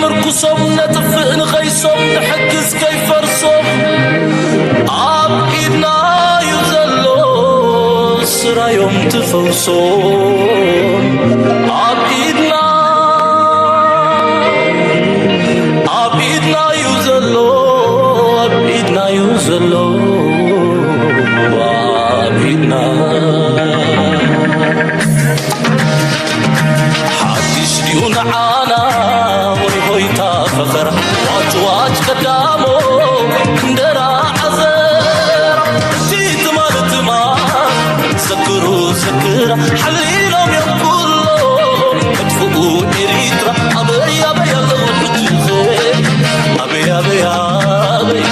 ምርኩሶም ነጥፍእ ንኸይሶም ንሕግዝ ከይፈርሶም ኣብ ኢድና እዩ ዘሎ ስራዮም ትፈውሶም ኣብ ኢድና ኣብ ኢድና እዩ ዘሎ ኣብ ኢድና እዩ ዘሎ ኣብ ኢድና ሓድሽ ድዩ ንዓና ወይ ሆይታ ፈኸራ ዋጭ ዋጭ ቀዳሞ እንደራ ዓዘራ እቲ ትማል ትማል ዘክሩ ዘክራ ሓሊሎም እዮም ኩሎም መጥፍኡ ኤሪትራ ኣበይ ኣበይ ኣለዉ ሕጂ ኣበይ ኣበይ ኣበይ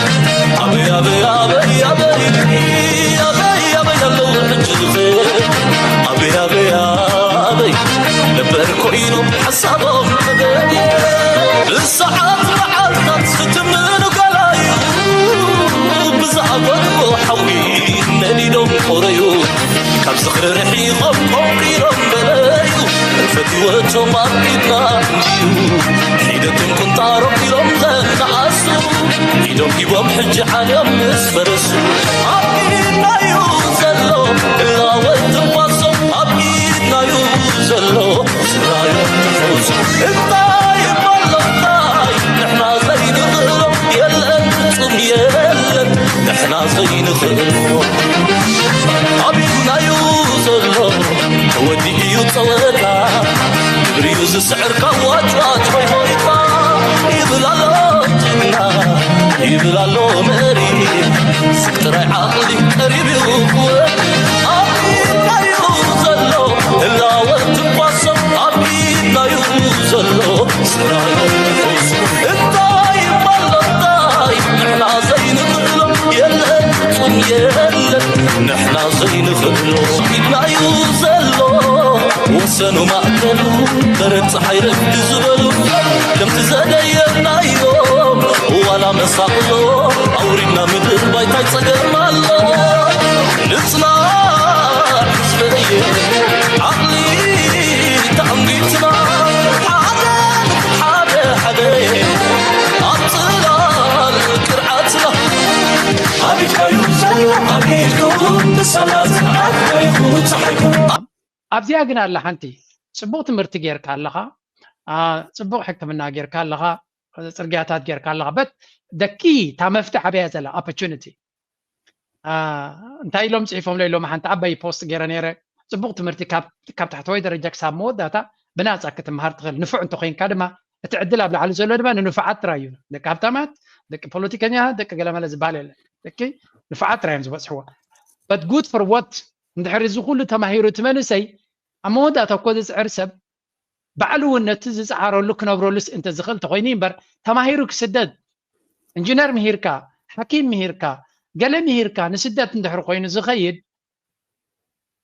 ኣበይ ኣበይ ኣበይ ኣበይ ኣበይ ኣበይ ኣለዉ ሕጂ ኣበይ ኣበይ ኣበይ ነበር ኮይኖም ሓሳቦም ተገዲ ብሰዓት መዓልታት ዝትምኑ ገላዩ ብዝኣበድዎ ሓዊ ነዲዶም ቆረዩ ካብ ዝኽሪ ርሒቖም ቆንቂሎም በለዩ ፈትወቶም ኣብ ኢድና እንድዩ ሒደቶም ቁንጣሮም ኢሎም ዘነኣሱ ኢዶም ሂቦም ሕጂ ዓልዮም ምስ ፈረሱ ኣብ ኢድናዩ ዘሎ እላወት ትንፋሶም ኣብ ኢድናዩ ዘሎ ስራዮም ትፈውሱ እንታይ እሞ ኣሎ እንታይ ንሕና ዘይንኽእሎ የለን ፍጹም የለን ንሕና ዘይንኽእሎ ኣብ ኢድናዩ ዘሎ ተወዲኡ እዩ ጸወታ ግብሪዩ ዝስዕር ካብ ዋጭዋጭ ወይ ሆይታ ይብል ኣሎ ጅግና ይብል ኣሎ መሪ ስቅ ጥራይ ዓቕሊ ቀሪብ እዩ ክወድ ኣብ ኢድናዩ ዘሎ ህላወት ትኳሶም ኣብ ኢድናዩ ዘሎ ስራዮም ትፈውሱ እንታይ እሞ ኣሎ እንታይ ንሕና ዘይንኽእሎ የለን ፍጹም የለን ንሕና ዘይንኽእሎ ኢድናዩ ዘሎ ወሰኑ ማእከሉ በረድ ፀሓይ ረፍዲ ዝበሉ ከምቲ ዘደየናዮም ዋላ መሳቕሎ ኣውሪድና ምድር ባይታይ ፀገም ኣሎ ንፅናዕ ህዝበየ ዓቕሊ ተኣንጊትና ሓደ ሓደ ሓደ ኣብ ፅላል ቅርዓትና ኣቢትካዩ ዘሎ ኣቢትኩም ብሰላ ዝዓበይኩ ፀሓይኩ ኣብዚኣ ግን ኣላ ሓንቲ ጽቡቕ ትምህርቲ ጌርካ ኣለኻ፣ ጽቡቕ ሕክምና ጌርካ ኣለኻ፣ ጽርግያታት ጌርካ ኣለኻ። በት ደኪ እታ መፍትሕ ኣበያ ዘላ ኦፖርቹኒቲ እንታይ ኢሎም ጽሒፎምሎ ኢሎም ሓንቲ ዓባይ ፖስት ገይረ ነይረ። ጽቡቕ ትምህርቲ ካብ ታሕተዋይ ደረጃ ክሳብ መወዳእታ ብናጻ ክትምሃር ትኽእል። ንፉዕ እንተኾይንካ ድማ እቲ ዕድል ኣብ ላዕሊ ዘሎ ድማ ንንፉዓት ጥራይ እዩ። ደቂ ሃብታማት፣ ደቂ ፖለቲከኛ፣ ደቂ ገለመለ ዝበሃል የለን። ደቂ ንፉዓት ጥራይ እዮም ዝበጽሕዎ። But good for what? እንድሕር እዚ ኩሉ ተማሂሩ እቲ መንእሰይ ኣብ መወዳእታ እኮ ዝፅዕር ሰብ ባዕሉ እውን ነቲ ዝፀዓረሉ ክነብረሉስ እንተዝኽእል ተኾይኑ እምበር ተማሂሩ ክስደድ ኢንጂነር ምሂርካ ሓኪም ምሂርካ ገለ ምሂርካ ንስደት እንድሕር ኮይኑ ዝኸይድ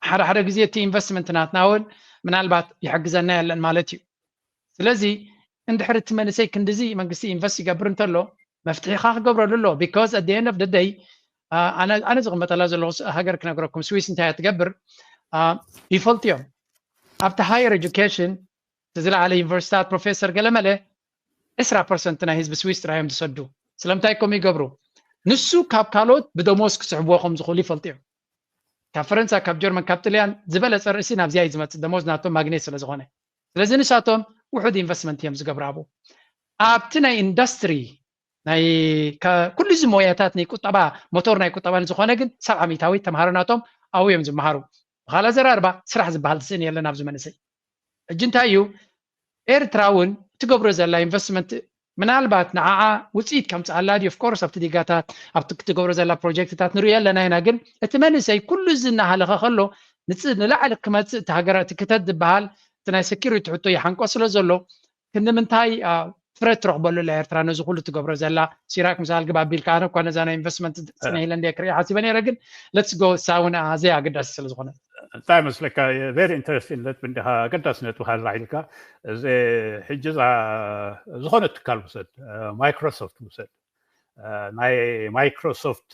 ሓደ ሓደ ግዜ እቲ ኢንቨስትመንት ናትና እውን ምናልባት ይሕግዘና የለን ማለት እዩ ስለዚ እንድሕር እቲ መንእሰይ ክንድዚ መንግስቲ ኢንቨስት ይገብር እንተሎ መፍትሒ ካ ክገብረሉ ኣሎ because at the end of the day ኣነ ዝቕመጠላ ዘለኹ ሃገር ክነግረኩም ስዊስ እንታይ እያ ትገብር ይፈልጡ እዮም ኣብቲ higher education ዝለዓለ ዩኒቨርሲታት ፕሮፌሰር ገለመለ ዕስራ ፐርሰንት ናይ ህዝቢ ስዊስ ጥራይ እዮም ዝሰዱ ስለምንታይ ከምኡ ይገብሩ ንሱ ካብ ካልኦት ብደሞዝ ክስሕብዎ ከም ዝኽእሉ ይፈልጡ እዮም ካብ ፈረንሳ ካብ ጀርመን ካብ ጥልያን ዝበለፀ ርእሲ ናብዚኣ እዩ ዝመፅእ ደሞዝ ናቶም ማግኔት ስለ ዝኾነ ስለዚ ንሳቶም ውሑድ ኢንቨስትመንት እዮም ዝገብሩ ኣብኡ ኣብቲ ናይ ኢንዱስትሪ ናይ ኩሉ እዚ ሞያታት ናይ ቁጠባ ሞቶር ናይ ቁጠባ ዝኾነ ግን ሰብዓ ሚታዊት ተምሃሮ ናቶም ኣብኡ እዮም ዝመሃሩ ብኻላ ዘራርባ ስራሕ ዝበሃል ስእን የለን ኣብዚ መንእሰይ ሕጂ እንታይ እዩ ኤርትራ እውን ትገብሮ ዘላ ኢንቨስትመንት ምናልባት ንዓዓ ውፅኢት ከምፅኣላ ድዩ ኦፍኮርስ ኣብቲ ዲጋታት ኣብቲ ክትገብሮ ዘላ ፕሮጀክትታት ንሪኦ ኣለና ኢና ግን እቲ መንእሰይ ኩሉ እዚ እናሃለኸ ከሎ ንላዕሊ ክመፅእ እቲ ሃገራት ክተት ዝበሃል እቲ ናይ ሴኪሪቲ ሕቶ ይሓንቆ ስለ ዘሎ ክንዲ ምንታይ ፍረ ትረኽበሉ ኣላ ኤርትራ ነዚ ኩሉ ትገብሮ ዘላ ሲራክ ምሳል ግባ ኣቢልካ ኣነ እኳ ነዛ ናይ ኢንቨስትመንት ፅንሕ ኢለ እንደ ክርኢ ሓሲበ ነይረ ግን let's go ሳውን ኣዘይ ኣገዳሲ ስለ ዝኾነ እንታይ መስለካ very interesting ነጥቢ እንዲኻ ኣገዳሲ ነጥቢ ካልላ ኢልካ እዚ ሕጂ ዝኾነ ትካል ውሰድ ማይክሮሶፍት ውሰድ ናይ ማይክሮሶፍት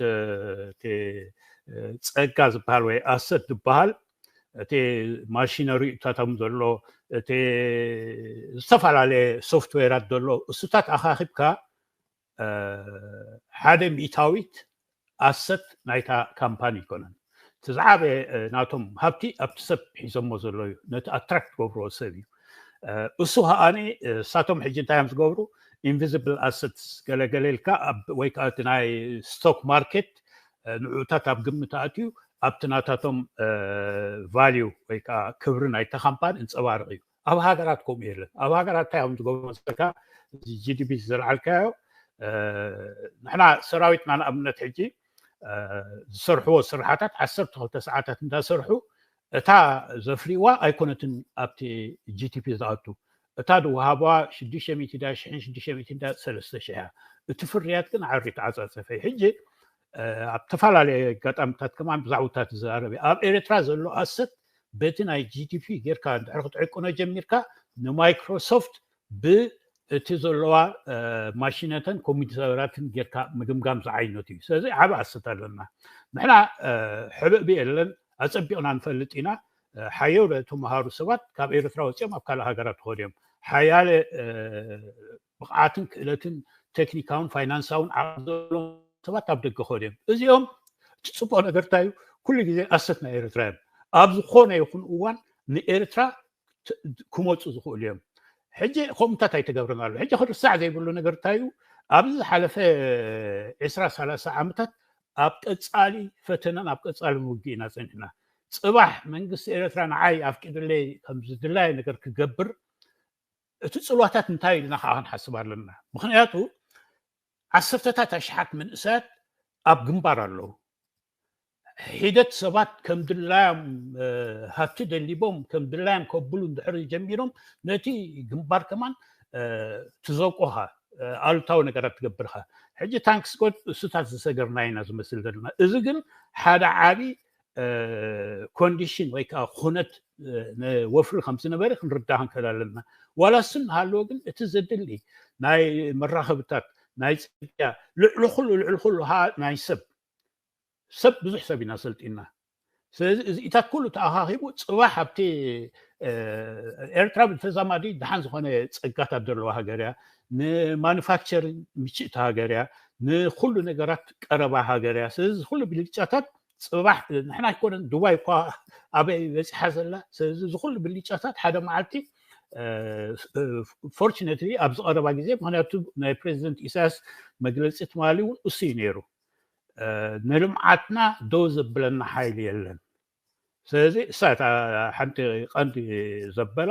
ጸጋ ዝበሃል ወይ ኣሰት ዝበሃል እቲ ማሽነሪታቶም ዘሎ እቲ ዝተፈላለየ ሶፍትዌራት ዘሎ እሱታት ኣኻኺብካ ሓደ ሚእታዊት ኣሰት ናይታ ካምፓኒ ኣይኮነን። እቲ ዝዓበየ ናቶም ሃብቲ ኣብቲ ሰብ ሒዞሞ ዘሎ እዩ። ነቲ ኣትራክት ገብርዎ ሰብ እዩ። እሱ ከዓኒ እሳቶም ሕጂ እንታይ እዮም ዝገብሩ? ኢንቪዚብል ኣሰትስ ገለገለ ኢልካ ወይ ከዓ እቲ ናይ ስቶክ ማርኬት ንዕኡታት ኣብ ግምት ኣትዩ ኣብቲ ናታቶም ቫልዩ ወይ ከዓ ክብሪ ናይታ ካምፓኒ እንፀባርቕ እዩ። ኣብ ሃገራት ከምኡ የለን። ኣብ ሃገራት እንታይ እዮም ዝገብሩ መሰልካ? ጂዲፒ ዝለዓልካዮ ንሕና ሰራዊትና ንኣብነት ሕጂ ዝሰርሕዎ ስራሓታት ዓሰርተ ክልተ ሰዓታት እንዳሰርሑ እታ ዘፍሪዋ ኣይኮነትን ኣብቲ ጂቲፒ ዝኣቱ። እታ ዝወሃቧ ሽዱሽተ ሚእቲ ዳ ሽሕን ሽዱሽተ ሚእቲ ዳ ሰለስተ ሽሕ እያ። እቲ ፍርያት ግን ዓሪ ተዓፃፀፈ። ሕጂ ኣብ ተፈላለየ ኣጋጣሚታት ከማን ብዛዕባታት ዝዛረብ ኣብ ኤርትራ ዘሎ ኣሰት በቲ ናይ ጂቲፒ ጌርካ እንድሕር ክትዕቅኖ ጀሚርካ ንማይክሮሶፍት ብ እቲ ዘለዋ ማሽነተን ኮምፒውተራትን ጌርካ ምግምጋም ዝዓይነቱ እዩ። ስለዚ ዓብ ኣሰት ኣለና ንሕና ሕብእቢ የለን ኣፀቢቕና ንፈልጥ ኢና። ሓየው ተምሃሩ ሰባት ካብ ኤርትራ ወፂኦም ኣብ ካልእ ሃገራት ክኸዱ እዮም። ሓያለ ብቕዓትን ክእለትን ቴክኒካውን ፋይናንሳውን ዓቕሚ ዘለዎም ሰባት ኣብ ደገ ከዱ እዮም። እዚኦም እቲ ፅቡቕ ነገር እንታይ እዩ? ኩሉ ግዜ ኣሰት ናይ ኤርትራ እዮም። ኣብ ዝኾነ ይኹን እዋን ንኤርትራ ክመፁ ዝኽእሉ እዮም። ሕጂ ከምኡታት ኣይተገብረን ኣሎ። ሕጂ ክርሳዕ ዘይብሉ ነገር እንታይ እዩ? ኣብዚ ዝሓለፈ ዕስራ ሰላሳ ዓመታት ኣብ ቀፃሊ ፈተናን ኣብ ቀፃሊ ውግእ ኢና ፀኒሕና። ፅባሕ መንግስቲ ኤርትራ ንዓይ ኣፍቂዱለይ ከም ዝድላየ ነገር ክገብር እቲ ፅልዋታት እንታይ ኢልና ከዓ ክንሓስብ ኣለና። ምክንያቱ ዓሰርተታት ኣሽሓት መንእሰያት ኣብ ግንባር ኣለዉ። ሒደት ሰባት ከም ድላዮም ሃብቲ ደሊቦም ከም ድላዮም ከብሉ እንድሕር ጀሚሮም ነቲ ግንባር ከማን ትዘውቆኻ ኣሉታዊ ነገራት ትገብርኻ። ሕጂ ታንክስ ጎድ እሱታት ዝሰገርና ኢና ዝመስል ዘለና። እዚ ግን ሓደ ዓቢ ኮንዲሽን ወይ ከዓ ኩነት ወፍሪ ከም ዝነበረ ክንርዳእ ክንክእል ኣለና። ዋላ እሱ እናሃለወ ግን እቲ ዘድሊ ናይ መራኸብታት ናይ ፅርግያ ልዕሊ ኩሉ ልዕሊ ኩሉ ናይ ሰብ ሰብ ብዙሕ ሰብ ኢና ሰልጢና። ስለዚ እዚኢታት ኩሉ ተኣኻኺቡ ፅባሕ ኣብቲ ኤርትራ ብተዛማዲ ደሓን ዝኾነ ፀጋታት ዘለዋ ሃገር እያ። ንማኑፋክቸሪንግ ምችእቲ ሃገር እያ። ንኩሉ ነገራት ቀረባ ሃገር እያ። ስለዚ ኩሉ ብልጫታት ፅባሕ ንሕና ኣይኮነን ዱባይ እኳ ኣበይ በፂሓ ዘላ። ስለዚ እዚ ኩሉ ብልጫታት ሓደ መዓልቲ ፎርቹነትሊ ኣብዚ ቀረባ ግዜ ምክንያቱ ናይ ፕሬዚደንት ኢሳያስ መግለፂ ትማሊ እውን እሱ እዩ ነይሩ። ንልምዓትና ደው ዘብለና ሓይሊ የለን። ስለዚ እሳ እታ ሓንቲ ቀንዲ ዘበላ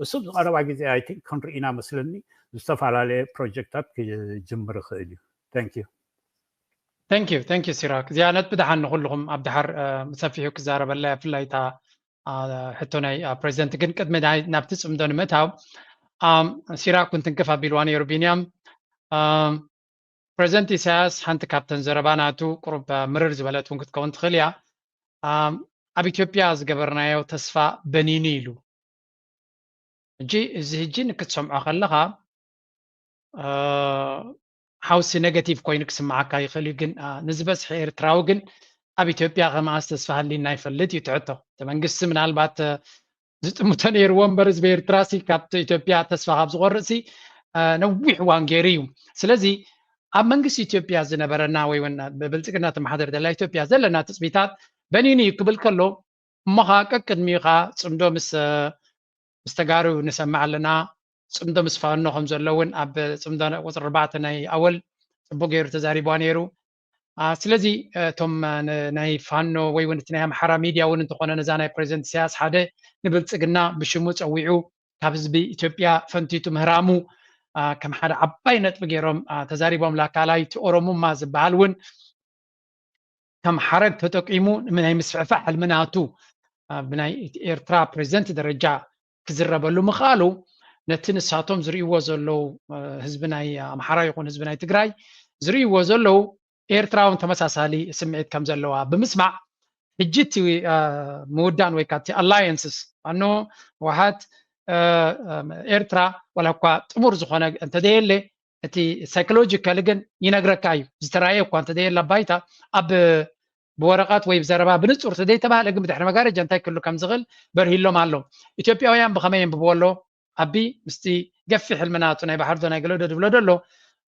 እሱ ብዝቀረባ ግዜ ኣይ ቲንክ ክንርኢና መስለኒ ዝተፈላለየ ፕሮጀክታት ክጅምር ይኽእል እዩ። Thank you። Thank you thank you ሲራክ እዚኣ ነጥቢ ደሓን ንኩልኹም ኣብ ድሓር ሰፊሑ ክዛረበላ ብፍላይ እታ ሕቶ ናይ ፕሬዚደንት ግን ቅድሚ ናብቲ ፅምዶ ንምእታው ሲራክ እውን ትንክፍ ኣቢልዋ ነይሩ ቢንያም ፕሬዚደንት ኢሳያስ ሓንቲ ካብተን ዘረባ ናቱ ቁሩብ ምርር ዝበለት እውን ክትከውን ትኽእል እያ ኣብ ኢትዮጵያ ዝገበርናዮ ተስፋ በኒኑ ኢሉ ሕጂ እዚ ሕጂ ንክትሰምዖ ከለኻ ሓውሲ ነገቲቭ ኮይኑ ክስምዓካ ይኽእል እዩ ግን ንዝበዝሒ ኤርትራዊ ግን ኣብ ኢትዮጵያ ከመኣስ ተስፋ ሃሊና ይፈልጥ እዩ ትሕቶ እቲ መንግስቲ ምናልባት ዝጥምቶ ነይርዎ እምበር ህዝቢ ኤርትራ ሲ ካብቲ ኢትዮጵያ ተስፋ ካብ ዝቆርእ ሲ ነዊሕ እዋን ገይሩ እዩ ስለዚ ኣብ መንግስቲ ኢትዮጵያ ዝነበረና ወይ እውን ብብልፅግና ትመሓደር ዘላ ኢትዮጵያ ዘለና ትፅቢታት በኒኑ እዩ ክብል ከሎ እሞ ከዓ ቀቅድሚኡ ከዓ ፅምዶ ምስ ምስ ተጋሩ ንሰምዕ ኣለና ፅምዶ ምስ ፋኖ ከም ዘሎ እውን ኣብ ፅምዶ ቁፅሪ ኣርባዕተ ናይ ኣወል ፅቡቅ ገይሩ ተዛሪቧ ነይሩ ስለዚ እቶም ናይ ፋኖ ወይ እውን እቲ ናይ ኣምሓራ ሚድያ እውን እንተኾነ ነዛ ናይ ፕሬዚደንት ኢሳያስ ሓደ ንብልፅግና ብሽሙ ፀዊዑ ካብ ህዝቢ ኢትዮጵያ ፈንቲቱ ምህራሙ ከም ሓደ ዓባይ ነጥቢ ገይሮም ተዛሪቦም ላካላይ እቲ ኦሮሙማ ዝበሃል እውን ከም ሓረግ ተጠቂሙ ናይ ምስፍሕፋሕ ሕልሚ ናቱ ብናይ ኤርትራ ፕሬዚደንት ደረጃ ክዝረበሉ ምኽኣሉ ነቲ ንሳቶም ዝርእይዎ ዘለዉ ህዝቢ ናይ ኣምሓራ ይኹን ህዝቢ ናይ ትግራይ ዝርእይዎ ዘለዉ ኤርትራ እውን ተመሳሳሊ ስምዒት ከም ዘለዋ ብምስማዕ ሕጂ እቲ ምውዳን ወይ ከዓ እቲ ኣላየንስስ ኣኖ ህወሓት ኤርትራ ዋላ እኳ ጥሙር ዝኾነ እንተደየለ እቲ ሳይኮሎጂካሊ ግን ይነግረካ እዩ ዝተረኣየ እኳ እንተደየለ ባይታ ኣብ ብወረቐት ወይ ብዘረባ ብንጹር ተዘይተባህለ ግን ብድሕሪ መጋረጃ እንታይ ክህሉ ከም ዝኽእል በርሂሎም ኣሎ። ኢትዮጵያውያን ብኸመይ የንብብዎ ኣሎ? ኣቢ ምስቲ ገፊሕ ሕልሚ ናቱ ናይ ባሕር ዶ ናይ ገለ ዶ ዝብሎ ዶ ኣሎ?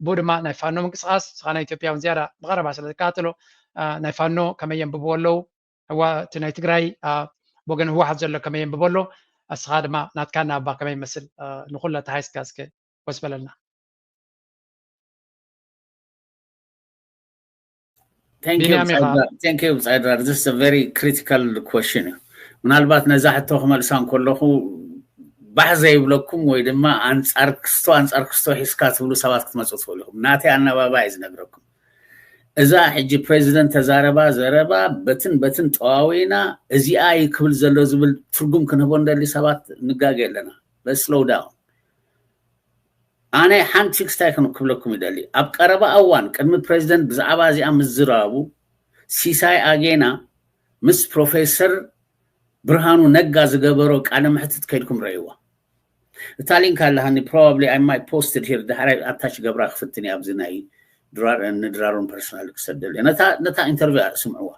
ብኡ ድማ ናይ ፋኖ ምንቅስቓስ፣ ንስኻ ናይ ኢትዮጵያ እውን ዝያዳ ብቐረባ ስለ ዝከታተሎ፣ አ፣ ናይ ፋኖ ከመይ የንብብዎ ኣለዉ? ህዋ-፣ እቲ ናይ ትግራይ፣ አ፣ ወገን ህወሓት ዘሎ ከመይ የንብቦ ኣሎ? እስኻ ድማ ናትካ ናባ ከመይ ይመስል? አ፣ ንኹሉ ኣተሓይስካ እስከ ወስ በለልና። Thank you, ቢንያም ኢኻ። ብጻይ ድራር። Thank you, ብጻይ ድራር። This is a very critical question እዩ። ምናልባት ነዛ ሕቶ ክመልሳ እንከለኹ ባሕ ዘይብለኩም ወይ ድማ ኣንጻር ክስቶ፣ ኣንጻር ክስቶ ሒዝካ ትብሉ ሰባት ክትመጹ ትኽእሉ ኢኹም። ናተይ ኣነባባ እዩ ዝነግረኩም። እዛ ሕጂ ፕሬዚደንት ተዛረባ ዘረባ በትን በትን ጠዋዊና እዚኣ እዩ ክብል ዘሎ ዝብል ትርጉም ክንህቦ እንደሊ ሰባት ንጋገ ኣለና። Let's slow down። ኣነ ሓንቲ ክስታይ ክብለኩም ይደሊ። ኣብ ቀረባ እዋን ቅድሚ ፕሬዚደንት ብዛዕባ እዚኣ ምዝራቡ ሲሳይ ኣጌና ምስ ፕሮፌሰር ብርሃኑ ነጋ ዝገበሮ ቃለ መሕትት ከይድኩም ረእይዋ። እታ ሊንክ ኣለሃኒ፣ probably I might post it here፣ ዳሕራይ ኣታች ገብራ ክፍትን እየ ኣብዚ ናይ ድራር፣ ንድራሮን ፐርሰናል ክሰደሉ እየ። ነታ፣ ነታ ኢንተርቪው ስምዕዋ።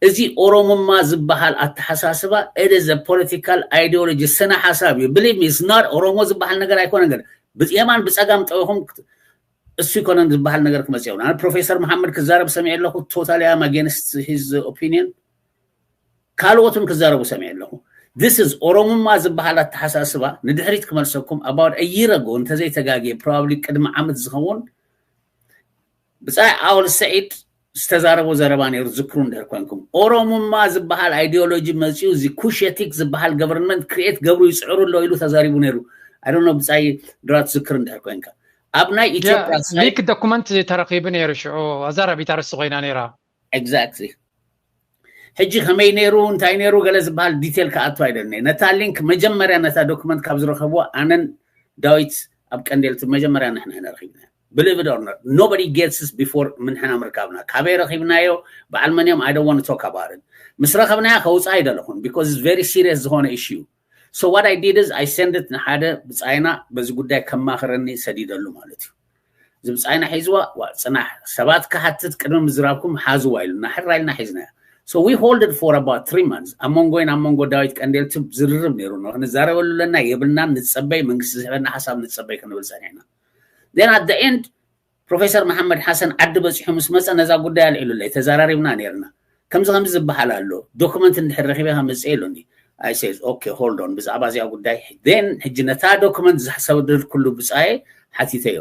እዚ ኦሮሞማ ዝበሃል ኣተሓሳስባ፣ it is a political ideology፣ ስነ ሓሳብ እዩ። Believe me, it's not፣ ኦሮሞ ዝበሃል ነገር ኣይኮነን። ገለ ብየማን ብፀጋም ጠዊኹም ክት-፣ እሱ ይኮነን ዝበሃል ነገር ክመፅእ የብሉን። ኣነ ፕሮፌሰር መሓመድ ክዛረብ ሰሚዐ ኣለኹ፣ totally I'm against his opinion። ካልኦትን ክዛረቡ ሰሚዐ ኣለኹ። This is ኦሮሙማ ዝበሃል ኣተሓሳስባ ንድሕሪት ክመልሰኩም፣ about a year ago እንተዘይተጋግየ፣ probably ቅድሚ ዓመት ዝኸውን ብጻይ ኣወል ሰዒድ ዝተዛረቦ ዘረባ ነይሩ፣ ዝክሩ እንድሕር ኮንኩም። ኦሮሙማ ዝበሃል ኣይዲዮሎጂ መጺኡ፣ እዚ ኩሽ ኤቲክ ዝበሃል ገቨርንመንት ክሪኤት ገብሩ ይጽዕሩ ኣሎ ኢሉ ተዛሪቡ ነይሩ። I don't know፣ ብጻይ ድራር ትዝክር እንድሕር ኮንካ። ኣብ ናይ ኢትዮጵያ ሳይት ሊክ ዶኩመንት ተረኺቡ ነይሩ፣ ሽዑ ኣዛራቢት ኣርእስቲ ኮይና ነይራ። Exactly። ሕጂ ከመይ ነይሩ፣ እንታይ ነይሩ፣ ገለ ዝበሃል ዲቴል ክኣቱ ኣይደልን እየ። ነታ ሊንክ መጀመርያ ነታ ዶክመንት ካብ ዝረኸብዎ ኣነን ዳዊት ኣብ ቀንዴልቲ መጀመርያ ንሕና ኢና ረኺብና። Believe it or not, nobody gets this before ምንሕና ምርካብና። ካበይ ረኺብናዮ፣ በዓል መን እዮም፣ I don't want to talk about it። ምስ ረኸብናያ ከውፅኣ ኣይደለኹን፣ because it's very serious ዝኾነ issue። So what I did is I send it ንሓደ ብጻይና በዚ ጉዳይ ከማኽረኒ ሰዲደሉ ማለት እዩ። እዚ ብጻይና ሒዝዋ፣ ዋ፣ ጽናሕ፣ ሰባት ክሓትት ቅድሚ ምዝራብኩም ሓዝዋ ኢሉና፣ ሕራ ኢልና ሒዝናያ። So we hold it for about three months። ኣብ መንጎይን ኣብ መንጎ ዳዊት ቀንዴልቲ ዝርርብ ነይሩ ነው። ክንዛረበሉ ኣለና የብልናን፣ ንጸበይ፣ መንግስቲ ዝህበና ሓሳብ ንጸበይ ክንብል ጸኒሕና። Then at the end ፕሮፌሰር መሓመድ ሓሰን ዓዲ በጺሑ ምስ መጸ ነዛ ጉዳይ ኣልዒሉለይ፣ ተዘራሪብና ነይርና። ከምዚ ከምዚ ዝበሃል ኣሎ፣ ዶክመንት እንድሕር ረኺበ ከመጽእ ኢሉኒ። I said, okay, hold on፣ ብዛዕባ እዚኣ ጉዳይ። Then ሕጂ ነታ ዶክመንት ዝሰደድኩሉ ብጻየ ሓቲተዮ።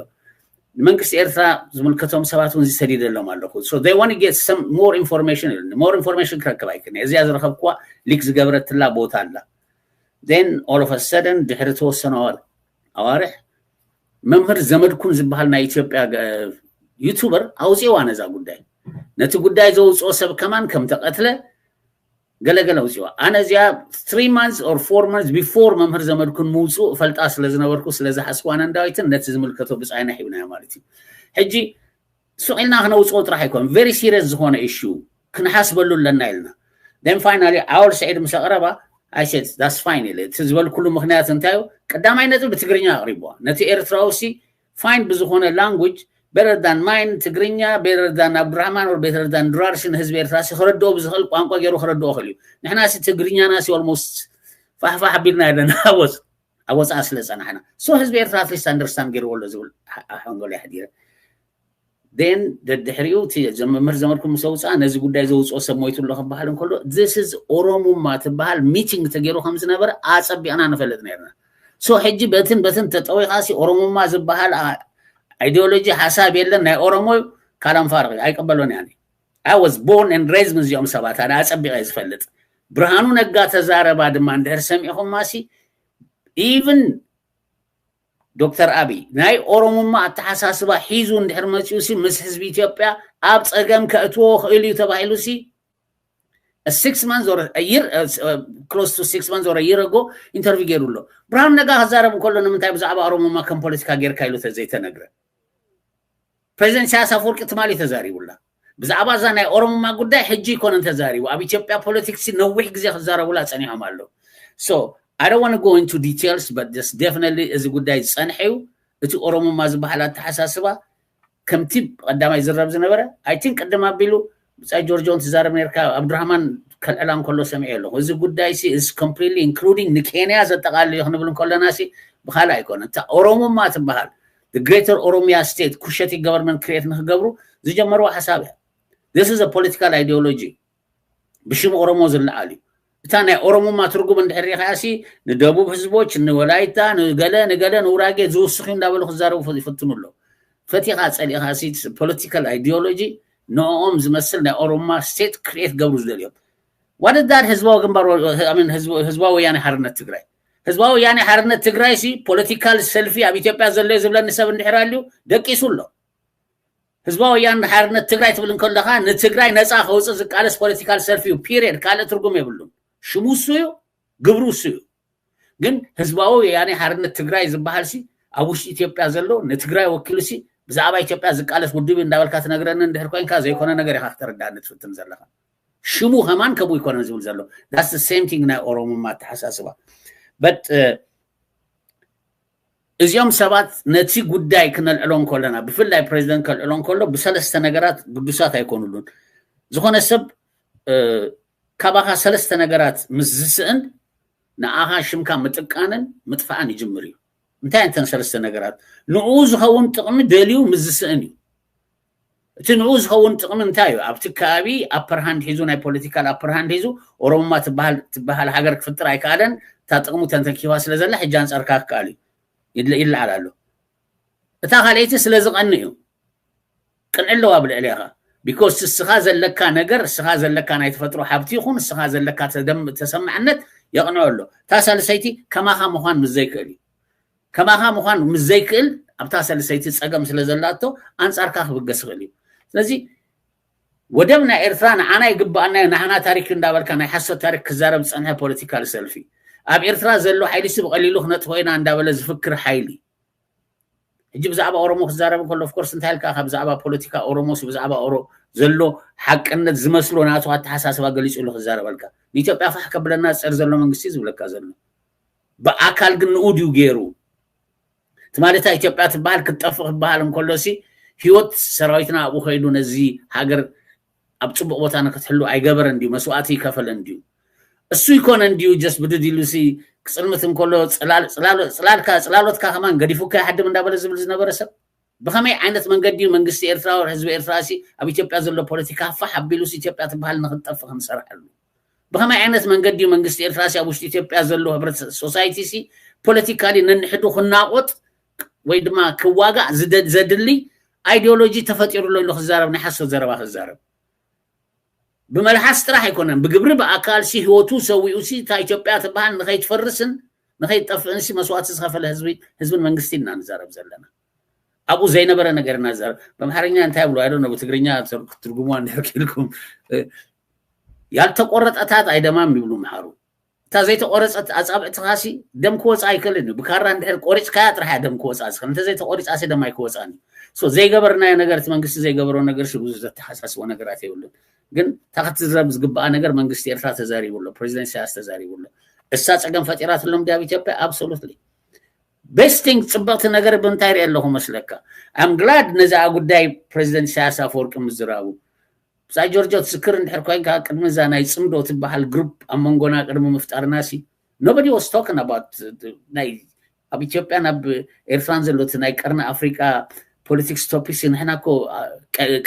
ንመንግስቲ ኤርትራ ዝምልከቶም ሰባት እውን ዝሰዲደሎም ኣለኹ። So they want to get some more information ኢሉኒ። More information ክረክብ ኣይክእልን። እዚኣ ዝረኸብኩዋ ሊክ ዝገበረትላ ቦታ ኣላ። Then all of a sudden ድሕሪ ተወሰነ ኣዋር-፣ ኣዋርሕ መምህር ዘመድኩን ዝበሃል ናይ ኢትዮጵያ ገ-፣ ዩቱበር ኣውፅዋ ነዛ ጉዳይ። ነቲ ጉዳይ ዘውፅኦ ሰብ ከማን ከም ተቐትለ ገለገለ ኣውፅዋ። ኣነ እዚኣ three months or four months before መምህር ዘመድኩን ምውፅኡ እፈልጣ ስለ ዝነበርኩ፣ ስለ ዝሓስኩ ኣነን ዳዊትን ነቲ ዝምልከቶ ብጻይና ሂብናዮ ማለት እዩ። ሕጂ ሱቕ ኢልና ክነውፅኦ ጥራሕ ኣይኮን፣ very serious ዝኾነ issue ክንሓስበሉ ኣለና ኢልና። Then finally ኣወል ስዒድ ምስ ኣቕረባ፣ I said that's fine ኢለ። እቲ ዝበልኩሉ ምኽንያት እንታይ እዩ? ቀዳማይ ነጥቢ ብትግርኛ ኣቕሪብዋ። ነቲ ኤርትራዊ ሲ ፋይን ብዝኾነ ላንጉጅ፣ better than mine ትግርኛ፣ better than ኣብዱራህማን or better than ድራር ሲ ንህዝቢ ኤርትራ ሲ ክረድኦ ብዝኽእል ቋንቋ ገይሩ ክረድኦ ክእል እዩ። ንሕና ሲ ትግርኛና ሲ almost ፋሕፋሕ ኣቢልና ኣለና ኣብ ወፅ-፣ ኣብ ወፃኢ ስለ ዝፀናሕና። So ህዝቢ ኤርትራ at least understand ገይርዎ ኣሎ ዝብል ሓ-፣ ሓንጎል የሕዲረ። Then ደድሕሪኡ እቲ ዘ-፣ መምህር ዘመድኩም ምስ ኣውፅኣ ነዚ ጉዳይ ዘውፅኦ ሰብ ሞይቱ ኣሎ ክበሃል እንከሎ፣ this is ኦሮሙማ ትበሃል ሚቲንግ ተገይሩ ከም ዝነበረ ኣፀቢቕና ንፈልጥ ነይርና። So ሕጂ በትን በትን ተጠዊቓ ሲ ኦሮሙማ ዝበሃል ኣ-፣ ኣይዲዮሎጂ ሓሳብ የለን፣ ናይ ኦሮሞ እዩ፣ ካላም ፋርቕ እዩ፣ ኣይቀበሎን እየ ኣነ። I was born and raised ምስ እዚኦም ሰባት፣ ኣነ ኣፀቢቐ እየ ዝፈልጥ። ብርሃኑ ነጋ ተዛረባ ድማ እንድሕር ሰሚዕኹማ ሲ፣ even ዶክተር ኣቢይ ናይ ኦሮሙማ ኣተሓሳስባ ሒዙ እንድሕር መፂኡ ሲ ምስ ህዝቢ ኢትዮጵያ ኣብ ፀገም ከእትዎ ክእል እዩ ተባሂሉ ሲ six months or a year, uh, close to six months or a year ago ኢንተርቪው ገይሩ ኣሎ። ብርሃኑ ነጋ ክዛረብ እንከሎ ንምንታይ ብዛዕባ ኦሮሙማ ከም ፖለቲካ ጌርካ ኢሉ ተ-፣ ዘይተነግረ? ፕሬዚደንት ኢሳያስ ኣፈወርቂ ትማሊ ተዛሪቡላ። ብዛዕባ እዛ ናይ ኦሮሙማ ጉዳይ ሕጂ ይኮነን ተዛሪቡ። ኣብ ኢትዮጵያ ፖለቲክስ ነዊሕ ግዜ ክዛረቡላ ጸኒሖም ኣለዉ። So I don't want to go into details, but just definitely እዚ ጉዳይ ዝጸንሐ እዩ። እቲ ኦሮሙማ ዝበሃል ኣተሓሳስባ ከምቲ ቀዳማይ ዝረብ ዝነበረ፣ I think ቅድም ኣቢሉ ብጻይ ጆርጆ እንትዛረብ ነርካ፣ ኣብዱራህማን ከልዕላ እንከሎ ሰሚዐ ኣለኹ። እዚ ጉዳይ ሲ is completely including ንኬንያ ዘጠቓልል እዩ ክንብል እንከለና ሲ ብኻልእ ኣይኮነን። እታ ኦሮሞማ ትበሃል፣ the greater Oromia state ኩሸቲ government create ንክገብሩ ዝጀመርዎ ሓሳብ እያ። This is a political ideology። ብሽም ኦሮሞ ዝለዓል እዩ። እታ ናይ ኦሮሞማ ትርጉም እንድሕር ሪኢኻ ሲ ንደቡብ ህዝቦች፣ ንወላይታ፣ ንገለ ንገለ ንውራጌ ዝውስኽ እዩ እንዳበሉ ክዛረቡ ይፈትኑ ኣለዉ። ፈቲኻ ጸሊእኻ ሲ political ideology ንኦም ዝመስል ናይ ኦሮማ state create ገብሩ ዝደልዮም። What is that ህዝባዊ ግንባር ወ- I mean ህዝባዊ ወያኔ ሓርነት ትግራይ? ህዝባዊ ወያኔ ሓርነት ትግራይ ሲ ፖለቲካል ሰልፊ ኣብ ኢትዮጵያ ዘሎ ዝብለኒ ሰብ እንድሕር ኣልዩ ደቂሱ ኣሎ። ህዝባዊ ወያነ ሓርነት ትግራይ ትብል እንከለኻ ንትግራይ ነፃ ከውፅእ ዝቃለስ ፖለቲካል ሰልፊ እዩ። ፒሪየድ። ካልእ ትርጉም የብሉን። ሽሙ እሱ እዩ፣ ግብሩ እሱ እዩ። ግን ህዝባዊ ወያኔ ሓርነት ትግራይ ዝበሃል ሲ ኣብ ውሽጢ ኢትዮጵያ ዘሎ ንትግራይ ወኪሉ ሲ ብዛዕባ ኢትዮጵያ ዝቃለስ ውድብ እዩ እንዳበልካ ትነግረኒ እንድሕር ኮይንካ ዘይኮነ ነገር ኢኻ ክተረዳእኒ ትፍትን ዘለኻ። ሽሙ ከማን ከምኡ ይኮነን ዝብል ዘሎ። That's the same thing ናይ ኦሮሞማ ኣተሓሳስባ። But እዚኦም ሰባት ነቲ ጉዳይ ክነልዕሎ እንከለና፣ ብፍላይ ፕሬዚደንት ከልዕሎ እንከሎ ብሰለስተ ነገራት ግዱሳት ኣይኮኑሉን። ዝኾነ ሰብ ካባኻ ሰለስተ ነገራት ምስ ዝስእን ንኣኻ ሽምካ ምጥቃንን ምጥፋእን ይጅምር እዩ። እንታይ እንተን ሰለስተ ነገራት? ንኡ ዝኸውን ጥቕሚ ደልዩ ምስ ዝስእን እዩ። እቲ ንኡ ዝኸውን ጥቕሚ እንታይ እዩ? ኣብቲ ከባቢ ኣፐርሃንድ ሒዙ፣ ናይ ፖለቲካል ኣፐርሃንድ ሒዙ ኦሮሞማ ትበሃል ትበሃል ሃገር ክፍጥር ኣይከኣለን። እታ ጥቕሙ ተንተኪፋ ስለ ዘላ ሕጂ ኣንጻርካ ክከኣል እዩ ይለ- ይለዓል ኣሎ። እታ ካልኣይቲ ስለ ዝቐንእ እዩ። ቅንዕ ኣለዋ ብልዕሌኻ። ቢኮስ እስኻ ዘለካ ነገር፣ እስኻ ዘለካ ናይ ተፈጥሮ ሃብቲ ይኹን እስኻ ዘለካ ተደም- ተሰማዕነት የቕንዖ ኣሎ። እታ ሳልሰይቲ ከማኻ ምዃን ምስ ዘይክእል እዩ። ከማኻ ምዃን ምስ ዘይክእል ኣብታ ሳልሰይቲ ጸገም ስለ ዘላቶ ኣንጻርካ ክብገስ ይኽእል እዩ። ስለዚ ወደብ ናይ ኤርትራ ንዓና ይግብኣና እዩ፣ ናህና ታሪክ እንዳበልካ ናይ ሓሶት ታሪክ ክዛረብ ዝጸንሐ ፖለቲካል ሰልፊ፣ ኣብ ኤርትራ ዘሎ ሓይሊ ሲ ብቐሊሉ ክነጥፎ ኢና እንዳበለ ዝፍክር ሓይሊ፣ ሕጂ ብዛዕባ ኦሮሞ ክዛረብ እንከሎ ኦፍኮርስ እንታይ ኢልካ ካብ ብዛዕባ ፖለቲካ ኦሮሞ ሲ ብዛዕባ ኦሮ ዘሎ ሓቅነት ዝመስሎ ናቱ ኣተሓሳስባ ገሊጹ ኢሉ ክዛረበልካ፣ ንኢትዮጵያ ፋሕ ከብለና ዝጸር ዘሎ መንግስቲ ዝብለካ ዘሎ ብኣካል ግን ንኡ ድዩ ገይሩ? ትማሊ እታ ኢትዮጵያ ትበሃል ክትጠፍእ ክበሃል እንከሎ ሲ ህይወት ሰራዊትና ኣብኡ ከይዱ ነዚ ሃገር ኣብ ጽቡቕ ቦታ ንክትሕሉ ኣይገበረን ድዩ? መስዋእቲ ይከፈለን ድዩ? እሱ ይኮነን ድዩ ጀስ ብድድ ኢሉ ሲ ክጽልምት እንከሎ ጽላል- ጽላሎ- ጽላልካ ጽላሎትካ ከማን ገዲፉካ ይሓድም እንዳበለ ዝብል ዝነበረ ሰብ? ብኸመይ ዓይነት መንገዲ እዩ መንግስቲ ኤርትራ ወይ ህዝቢ ኤርትራ ሲ ኣብ ኢትዮጵያ ዘሎ ፖለቲካ ፋሕ ኣቢሉ ሲ ኢትዮጵያ ትበሃል ንክትጠፍእ ክንሰርሐሉ? ብኸመይ ዓይነት መንገዲ እዩ መንግስቲ ኤርትራ ሲ ኣብ ውሽጢ ኢትዮጵያ ዘሎ ህብረት ሶሳይቲ ሲ ፖለቲካሊ ነንሕዱ ክናቆጥ ወይ ድማ ክዋጋእ ዝደ- ዘድሊ ኣይዲዮሎጂ ተፈጢሩ ኣሎ ኢሉ ክዛረብ ናይ ሓሶት ዘረባ ክዛረብ? ብመልሓስ ጥራሕ ኣይኮነን፣ ብግብሪ ብኣካል ሲ ህይወቱ ሰዊኡ ሲ እታ ኢትዮጵያ ትበሃል ንኸይትፈርስን ንኸይትጠፍእን ሲ መስዋእቲ ዝኸፈለ ህዝቢ ህዝብን መንግስቲ ኢና ንዛረብ ዘለና። ኣብኡ ዘይነበረ ነገር ኢና ንዛረብ። በምሓርኛ እንታይ ይብሉ ኣይዶ ብትግርኛ ትርጉሙ እንድሕር ክኢልኩም ያልተቆረጠ ጣት ኣይደማም ይብሉ ምሓሩ። እታ ዘይተቆረፀት ኣፃብዕትኻ ሲ ደም ክወፃ ኣይክእልን እዩ። ብካራ እንድሕር ቆሪፅካያ ጥራሕ እያ ደም ክወፃ ዝኽእል። እንተዘይተቆሪፃ ሲ ደም ኣይክወፃን እዩ። ሶ ዘይገበርናዮ ነገር እቲ መንግስቲ ዘይገበሮ ነገር ሲ ብዙ ዘተሓሳስቦ ነገራት የብሉን። ግን እታ ክትዝረብ ዝግበኣ ነገር መንግስቲ ኤርትራ ተዛሪቡ ኣሎ፣ ፕሬዚደንት ኢሳያስ ተዛሪቡ ኣሎ። እሳ ፀገም ፈጢራትሎም ድያ ኣብ ኢትዮጵያ? Absolutely። Best thing ፅብቕቲ ነገር ብምንታይ ሪአ ኣለኹ መስለካ? I'm glad ነዛ ጉዳይ ፕሬዚደንት ኢሳያስ ኣፈወርቂ ምዝራቡ። ብጻይ ጆርጆ ትዝክር እንድሕር ኮይንካ ቅድሚ እዛ ናይ ጽምዶ ትበሃል ግሩፕ ኣብ መንጎና ቅድሚ ምፍጣርና ሲ nobody was talking about ናይ ኣብ ኢትዮጵያን ኣብ ኤርትራን ዘሎ እቲ ናይ ቀርኒ ኣፍሪቃ ፖለቲክስ ቶፒክ ሲ ንሕና እኮ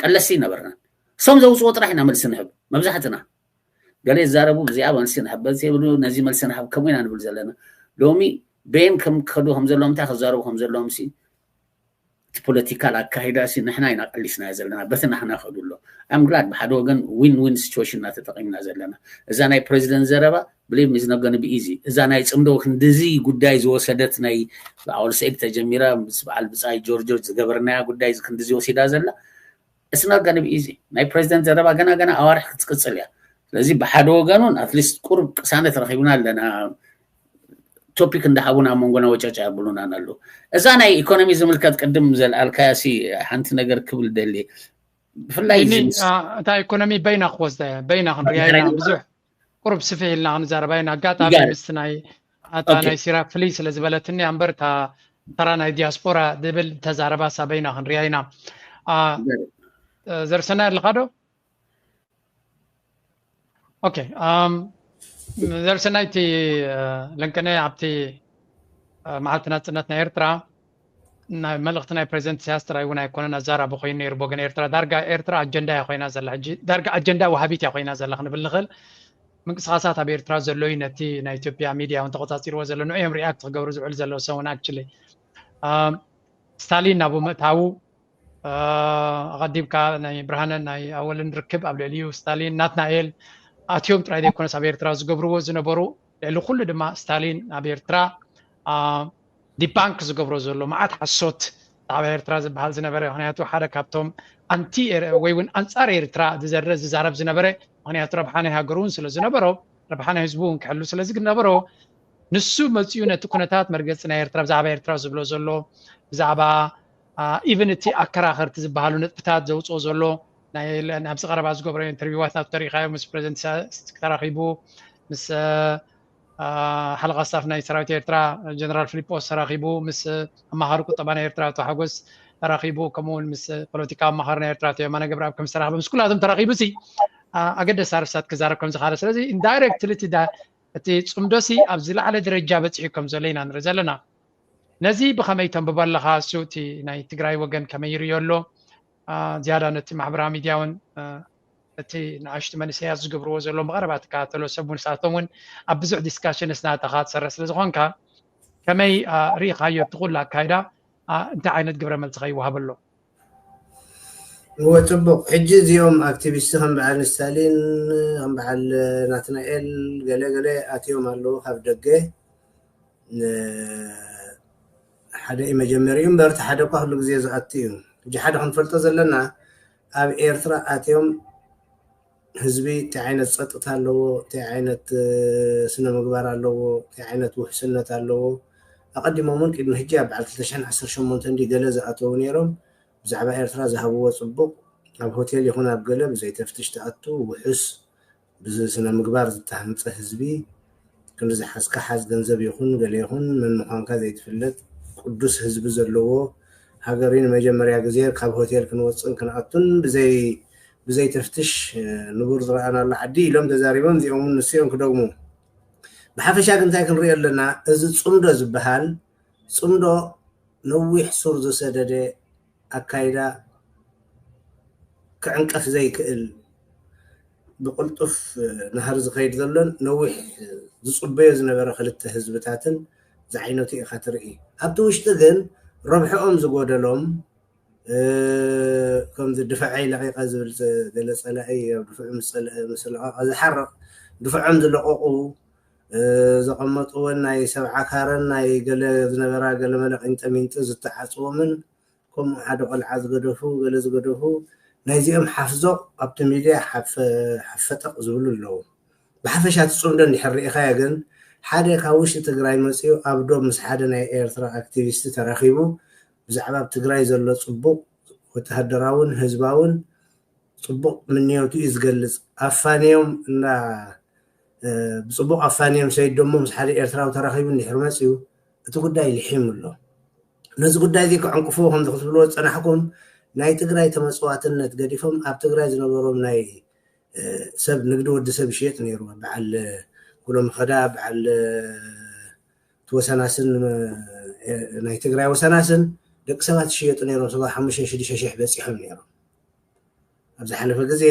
ቀለስቲ ነበርና። እሶም ዘውፅዎ ጥራሕ ኢና መልሲ ንህብ መብዛሕትና። ገለ ይዛረቡ ብዚኣ መልሲ ንሕብ በዚ የብሉ ነዚ መልሲ ንሕብ ከምኡ ኢና ንብል ዘለና። ሎሚ በየን ከም ክኸዱ ከም ዘለዎም እንታይ ክዛረቡ ከም ዘለዎም ሲ እቲ ፖለቲካል ኣካይዳ ሲ ንሕና ኢና ቀሊስናዮ ዘለና በቲ ናህና ከዱ ኣሎ። I'm glad ብሓደ ወገን ዊን ዊን ሲቹዌሽን ኢና ተጠቒምና ዘለና። እዛ ናይ ፕሬዚደንት ዘረባ believe me is not gonna be easy። እዛ ናይ ጽምዶ ክንድዚ ጉዳይ ዝወሰደት ናይ ብዓወል ሰዒድ ተጀሚራ ምስ በዓል ብጻይ ጆርጆ ዝገበርናያ ጉዳይ ክንድዚ ወሲዳ ዘላ it's not gonna be easy። ናይ ፕሬዚደንት ዘረባ ገና ገና ኣዋርሕ ክትቅጽል እያ። ስለዚ ብሓደ ወገኑን ኣትሊስት ቁሩብ ቅሳነት ረኺብና ኣለና። ቶፒክ እንዳሃቡና ኣብ መንጎና ወጨጫ ያብሉናን ኣለዉ። እዛ ናይ ኢኮኖሚ ዝምልከት ቅድም ዘልኣልካያ ሲ ሓንቲ ነገር ክብል ደሊ ብፍላይ እዚ እታ ኢኮኖሚ በይና ክወስዳ እያ በይና ክንሪያ ኢና ብዙሕ ቁሩብ ስፍሕ ኢልና ክንዛረባ ኢና ኣጋጣሚ ምስቲ ናይ ኣታ ናይ ሲራክ ፍልይ ስለ ዝበለትኒ ኣምበር እታ ተራ ናይ ዲያስፖራ ዝብል ተዛረባ ሳ በይና ክንሪያ ኢና። ዘርሰናይ ኣለካ ዶ? ኦኬ። ዘርሰናይቲ ለንቅነ ኣብቲ መዓልቲ ናፅነት ናይ ኤርትራ ናይ መልእኽቲ ናይ ፕሬዚደንት ኢሳያስ ጥራይ እውን ኣይኮነን ኣዛራቢ ኮይኑ ነይሩ ብወገን ኤርትራ። ዳርጋ ኤርትራ ኣጀንዳ እያ ኮይና ዘላ ሕጂ፣ ዳርጋ ኣጀንዳ ወሃቢት እያ ኮይና ዘላ ክንብል ንኽእል። ምንቅስቃሳት ኣብ ኤርትራ ዘሎ እዩ ነቲ ናይ ኢትዮጵያ ሚድያ እውን ተቆፃፂርዎ ዘሎ ንዑ እዮም ሪኣክት ክገብሩ ዝውዕል ዘለዉ ሰውን ኣክቹሊ ስታሊን ናብኡ ምእታዉ ኣቐዲምካ ናይ ብርሃነን ናይ ኣወልን ርክብ ኣብ ልዕሊኡ ስታሊን ናትናኤል ኣትዮም ጥራይ ዘይኮነስ ኣብ ኤርትራ ዝገብርዎ ዝነበሩ ልዕሊ ኩሉ ድማ ስታሊን ኣብ ኤርትራ ዲባንክ ዝገብሮ ዘሎ መዓት ሓሶት ብዛዕባ ኤርትራ ዝበሃል ዝነበረ ምክንያቱ ሓደ ካብቶም ኣንቲ ወይ እውን ኣንፃር ኤርትራ ዝዘረ ዝዛረብ ዝነበረ ምክንያቱ ረብሓ ናይ ሃገሩ እውን ስለ ዝነበሮ ረብሓ ናይ ህዝቡ እውን ክሕሉ ስለ ዝነበሮ ንሱ መፅኡ ነቲ ኩነታት መርገፂ ናይ ኤርትራ ብዛዕባ ኤርትራ ዝብሎ ዘሎ ብዛዕባ ኢቨን እቲ ኣከራኸርቲ ዝበሃሉ ነጥብታት ዘውፅኦ ዘሎ ናብዚ ቀረባ ዝገብሮ ኢንተርቪዋት ናቱ ተሪኢኻዮ ምስ ፕሬዚደንት ተራኺቡ ምስ ሓለቓ ስታፍ ናይ ሰራዊት ኤርትራ ጀነራል ፊሊጶስ ተራኺቡ ምስ ኣማኻሪ ቁጠባ ናይ ኤርትራ ኣቶ ሓጎስ ተራኺቡ ከምኡ እውን ምስ ፖለቲካዊ ኣማኻሪ ናይ ኤርትራ ኣቶ የማነ ገብረኣብ ከም ዝተራኸበ ምስ ኩላቶም ተራኺቡ ሲ ኣገደሲ ኣርስታት ክዛረብ ከም ዝኻለ ስለዚ ኢንዳይሬክትሊ እቲ ጽምዶ ሲ ኣብ ዝለዓለ ደረጃ በጺሑ ከም ዘሎ ኢና ንርኢ ዘለና። ነዚ ብኸመይ ተንብቦ ኣለኻ? እሱ እቲ ናይ ትግራይ ወገን ከመይ ይርእዮ ኣሎ? ዝያዳ ነቲ ማሕበራዊ ሚድያ እውን እቲ ንኣሽቱ መንእሰያት ዝገብርዎ ዘሎ ብቐረባ ትከታተሎ ሰብ እውን ንሳቶም እውን ኣብ ብዙሕ ዲስካሽንስ ናታኻ ትሰርሕ ስለ ዝኾንካ ከመይ ርኢኻዮ እቲ ኩሉ ኣካይዳ? እንታይ ዓይነት ግብረ መልሲ ከ ይወሃበሎ? እወ ጽቡቕ። ሕጂ እዚኦም ኣክቲቪስት ከም በዓል ስታሊን ከም በዓል ናትናኤል ገለ ገለ ኣትዮም ኣለዉ ካብ ደገ ሓደ እዩ መጀመሪኡ እምበር እቲ ሓደ እኳ ኩሉ ግዜ ዝኣቱ እዩ። ሕጂ ሓደ ክንፈልጦ ዘለና ኣብ ኤርትራ ኣትዮም ህዝቢ እንታይ ዓይነት ፀጥታ ኣለዎ፣ እንታይ ዓይነት ስነ ምግባር ኣለዎ፣ እንታይ ዓይነት ውሕስነት ኣለዎ። ኣቐዲሞም እውን ቅድሚ ሕጂ ኣብ በዓል ክልተ ሽሕን ዓሰርተ ሸሞንተን ድዩ ገለ ዝኣተዉ ነይሮም። ብዛዕባ ኤርትራ ዝሃብዎ ፅቡቕ ኣብ ሆቴል ይኹን ኣብ ገለ ብዘይ ተፍትሽ ትኣቱ ውሑስ ብስነ ምግባር ዝተሃንፀ ህዝቢ ክንዲ ዝሓዝካ ሓዝ ገንዘብ ይኹን ገለ ይኹን መን ምዃንካ ዘይትፍለጥ ቅዱስ ህዝቢ ዘለዎ ሃገር እዩ። ንመጀመርያ ግዜ ካብ ሆቴል ክንወፅእን ክንኣቱን ብዘይ ብዘይ ተፍትሽ ንቡር ዝረኣናሉ ዓዲ ኢሎም ተዛሪቦም። እዚኦም እውን ንሱ እዮም ክደግሙ። ብሓፈሻ ግን እንታይ ክንሪኦ ኣለና? እዚ ፅምዶ ዝበሃል ፅምዶ ነዊሕ ሱር ዝሰደደ ኣካይዳ ክዕንቀፍ ዘይክእል ብቕልጡፍ ናህሪ ዝኸይድ ዘሎን ነዊሕ ዝፅበዮ ዝነበረ ክልተ ህዝብታትን ዝዓይነቱ ኢኻ ትርኢ። ኣብቲ ውሽጢ ግን ረብሕኦም ዝጎደሎም ከምዚ ድፍዐይ ለቒቐ ዝብል ገለ ፀላኢ ኣብ ድፍዑ ምስ ለቐቐ ዝሓርቕ ድፍዖም ዝለቐቑ ዘቐመጥወን ናይ ሰብዓ ካረን ናይ ገለ ዝነበራ ገለመለ ቂንጠሚንጢ ዝተዓፅዎምን ከምኡ ሓደ ቆልዓ ዝገደፉ ገለ ዝገደፉ ናይዚኦም ሓፍዞቕ ኣብቲ ሚድያ ሓፈጠቕ ዝብሉ ኣለዉ። ብሓፈሻ እቲ ፅምዶ እንድሕር ርኢኻዮ ግን ሓደ ካብ ውሽጢ ትግራይ መፂኡ ኣብ ዶብ ምስ ሓደ ናይ ኤርትራ ኣክቲቪስቲ ተራኺቡ ብዛዕባ ኣብ ትግራይ ዘሎ ፅቡቕ ወተሃደራውን ህዝባውን ፅቡቕ ምንዮቱ እዩ ዝገልፅ። ኣፋንዮም እና ብፅቡቕ ኣፋንዮም ሰይድ ደሞ ምስ ሓደ ኤርትራዊ ተራኺቡ እንድሕር መፂኡ እቲ ጉዳይ ልሒሙ ኣሎ። ነዚ ጉዳይ እዚ ክዕንቅፍዎ ከምዚ ክትብልዎ ዝፀናሕኩም ናይ ትግራይ ተመፅዋትነት ገዲፎም ኣብ ትግራይ ዝነበሮም ናይ ሰብ ንግዲ ወዲ ሰብ ይሽየጥ ነይሩ። በዓል ኩሎም ኸዳ በዓል ወሰናስን ናይ ትግራይ ወሰናስን ደቂ ሰባት ይሽየጡ ነይሮም። ሰባት ሓሙሽተ ሽዱሽተ ሽሕ በፂሖም ነይሮም። ኣብ ዝሓለፈ ግዜ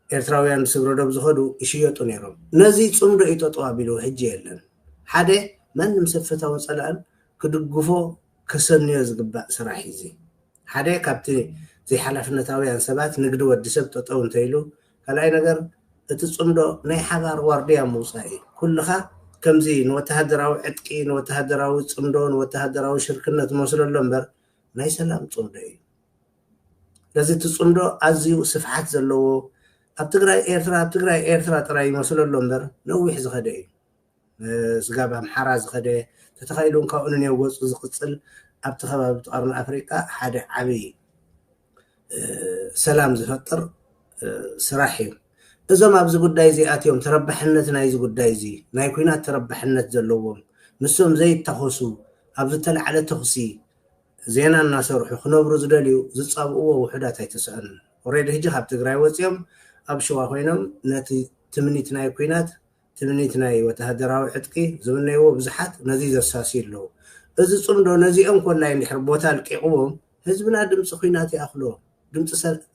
ኤርትራውያን ብስግረ ዶብ ዝኸዱ ይሽየጡ ነይሮም። ነዚ ፅምዶ እዩ ጠጠው ኣቢሉ ሕጂ የለን። ሓደ ማንም ሰብ ፈታውን ፀላእን ክድግፎ ከሰንዮ ዝግባእ ስራሕ እዩ። ሓደ ካብቲ ዘይሓላፍነታውያን ሰባት ንግዲ ወዲ ሰብ ጠጠው እንተኢሉ፣ ካልኣይ ነገር እቲ ፅምዶ ናይ ሓባር ዋርድያ ምውፃእ እዩ። ኩልኻ ከምዚ ንወተሃደራዊ ዕጥቂ ንወተሃደራዊ ፅምዶ ንወተሃደራዊ ሽርክነት መስለሎ እምበር ናይ ሰላም ፅምዶ እዩ። ስለዚ እቲ ፅምዶ ኣዝዩ ስፍሓት ዘለዎ ኣብ ትግራይ ኤርትራ ኣብ ትግራይ ኤርትራ ጥራይ ይመስለሎ እምበር ነዊሕ ዝኸደ እዩ። ስጋብ ኣምሓራ ዝኸደ ተተኻኢሉ እውን ካብኡ ንኔው ገፁ ዝቕፅል ኣብቲ ከባቢ ቀርኒ ኣፍሪቃ ሓደ ዓብዪ ሰላም ዝፈጥር ስራሕ እዩ። እዞም ኣብዚ ጉዳይ እዚ ኣትዮም ተረባሕነት ናይዚ ጉዳይ እዚ ናይ ኩናት ተረባሕነት ዘለዎም ንሶም ዘይታኸሱ ኣብ ዝተላዕለ ተኹሲ ዜና እናሰርሑ ክነብሩ ዝደልዩ ዝፃብእዎ ውሑዳት ኣይተሰኣኑን። ኦሬዲ ሕጂ ካብ ትግራይ ወፂኦም ኣብ ሽዋ ኮይኖም ነቲ ትምኒት ናይ ኲናት፣ ትምኒት ናይ ወተሃደራዊ ዕጥቂ ዝምነይዎ ብዙሓት ነዚ ዘሳስዩ ኣለዉ። እዚ ጽምዶ ነዚኦም ኮላይ እንድሕር ቦታ ልቂቕዎም ህዝብና ድምፂ ኲናት ይኣኽሎ።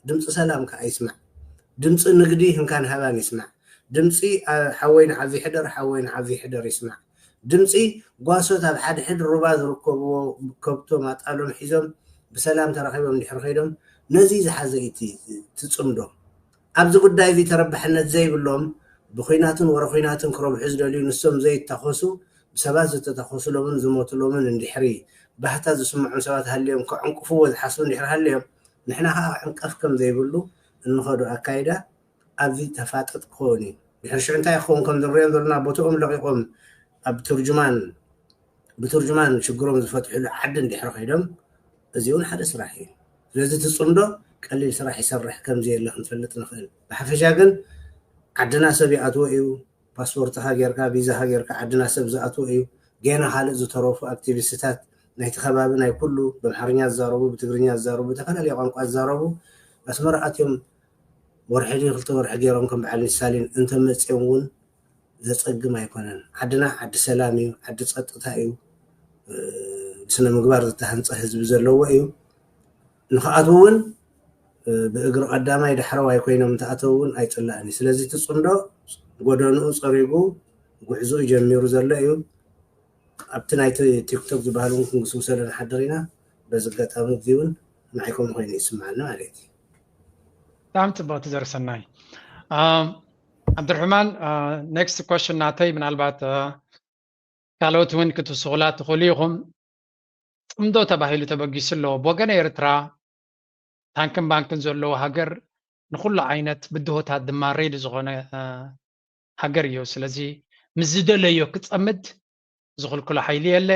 ድምፂ ሰላም ከዓ ይስማዕ። ድምፂ ንግዲ ህንካን ሃባን ይስማዕ። ድምፂ ሓወይ ንዓዚ ሕደር፣ ሓወይ ንዓዚ ሕደር ይስማዕ። ድምፂ ጓሶት ኣብ ሓድሕድ ሩባ ዝርከብዎ ከብቶም ኣጣሎም ሒዞም ብሰላም ተራኺቦም እንድሕር ከይዶም ነዚ ዝሓዘ እዩ እቲ ጽምዶ። ኣብዚ ጉዳይ እዚ ተረባሕነት ዘይብሎም ብኹናትን ወረ ኹናትን ክረብሑ ዝደልዩ ንሶም ዘይታኸሱ ብሰባት ዝተታኸሱሎምን ዝሞቱሎምን እንድሕሪ ባህታ ዝስምዖም ሰባት ሃልዮም ከዕንቅፍዎ ዝሓስቡ እንድሕር ሃልዮም ንሕና ከዓ ዕንቀፍ ከም ዘይብሉ እንኸዶ ኣካይዳ ኣብዚ ተፋጠጥ ክኸውን እዩ። ድሕሪ ሽዑ እንታይ ክኸውን ከም ዝንሪኦም ዘለና ቦትኦም ለቂቖም ኣብ ትርጅማን ብትርጅማን ሽግሮም ዝፈትሕሉ ዓዲ እንድሕሪ ከይዶም እዚ እውን ሓደ ስራሕ እዩ። ስለዚ እቲ ፅምዶ ቀሊል ስራሕ ይሰርሕ ከምዚ የለ ክንፈልጥ ንኽእል። ብሓፈሻ ግን ዓድና ሰብ ይኣትዎ እዩ። ፓስፖርትካ ጌርካ ቪዛካ ጌርካ ዓድና ሰብ ዝኣትዎ እዩ። ገና ካልእ ዝተረፉ ኣክቲቪስትታት ናይቲ ከባቢ ናይ ኩሉ ብኣምሓርኛ ዝዛረቡ ብትግርኛ ዝዛረቡ ብተፈላለየ ቋንቋ ዝዛረቡ ኣስመራ ኣትዮም ወርሒ ድዩ ክልተ ወርሒ ገይሮም ከም በዓል ስታሊን እንተመፅኦም እውን ዘፀግም ኣይኮነን። ዓድና ዓዲ ሰላም እዩ፣ ዓዲ ፀጥታ እዩ፣ ብስነ ምግባር ዝተሃንፀ ህዝቢ ዘለዎ እዩ። ንክኣትዉ እውን ብእግሪ ቀዳማይ ዳሕረዋይ ኮይኖም እንተኣተዉ እውን ኣይፅላእን እዩ። ስለዚ እቲ ፅምዶ ጎደንኡ ፀሪጉ ጉዕዝኡ ጀሚሩ ዘሎ እዩ። ኣብቲ ናይቲ ቲክቶክ ዝበሃል እውን ክንጉስጉሰሉ ንሓድር ኢና። በዚ ኣጋጣሚ እዚ እውን ንዓይ ከምኡ ኮይኑ ይስምዓኒ ማለት እዩ። ብጣዕሚ ፅቡቅ እቲ ዘርሰናይ ዓብድርሕማን። ኔክስት ኮሽን ናተይ ምናልባት ካልኦት እውን ክትውስኹላ ትኽእሉ ኢኹም። ፅምዶ ተባሂሉ ተበጊሱ ኣሎ። ብወገን ኤርትራ ታንክን ባንክን ዘለዎ ሃገር ንኩሉ ዓይነት ብድሆታት ድማ ሬዲ ዝኾነ ሃገር እዩ። ስለዚ ምስ ዝደለዮ ክፀምድ ዝኽልክሎ ሓይሊ የለ፣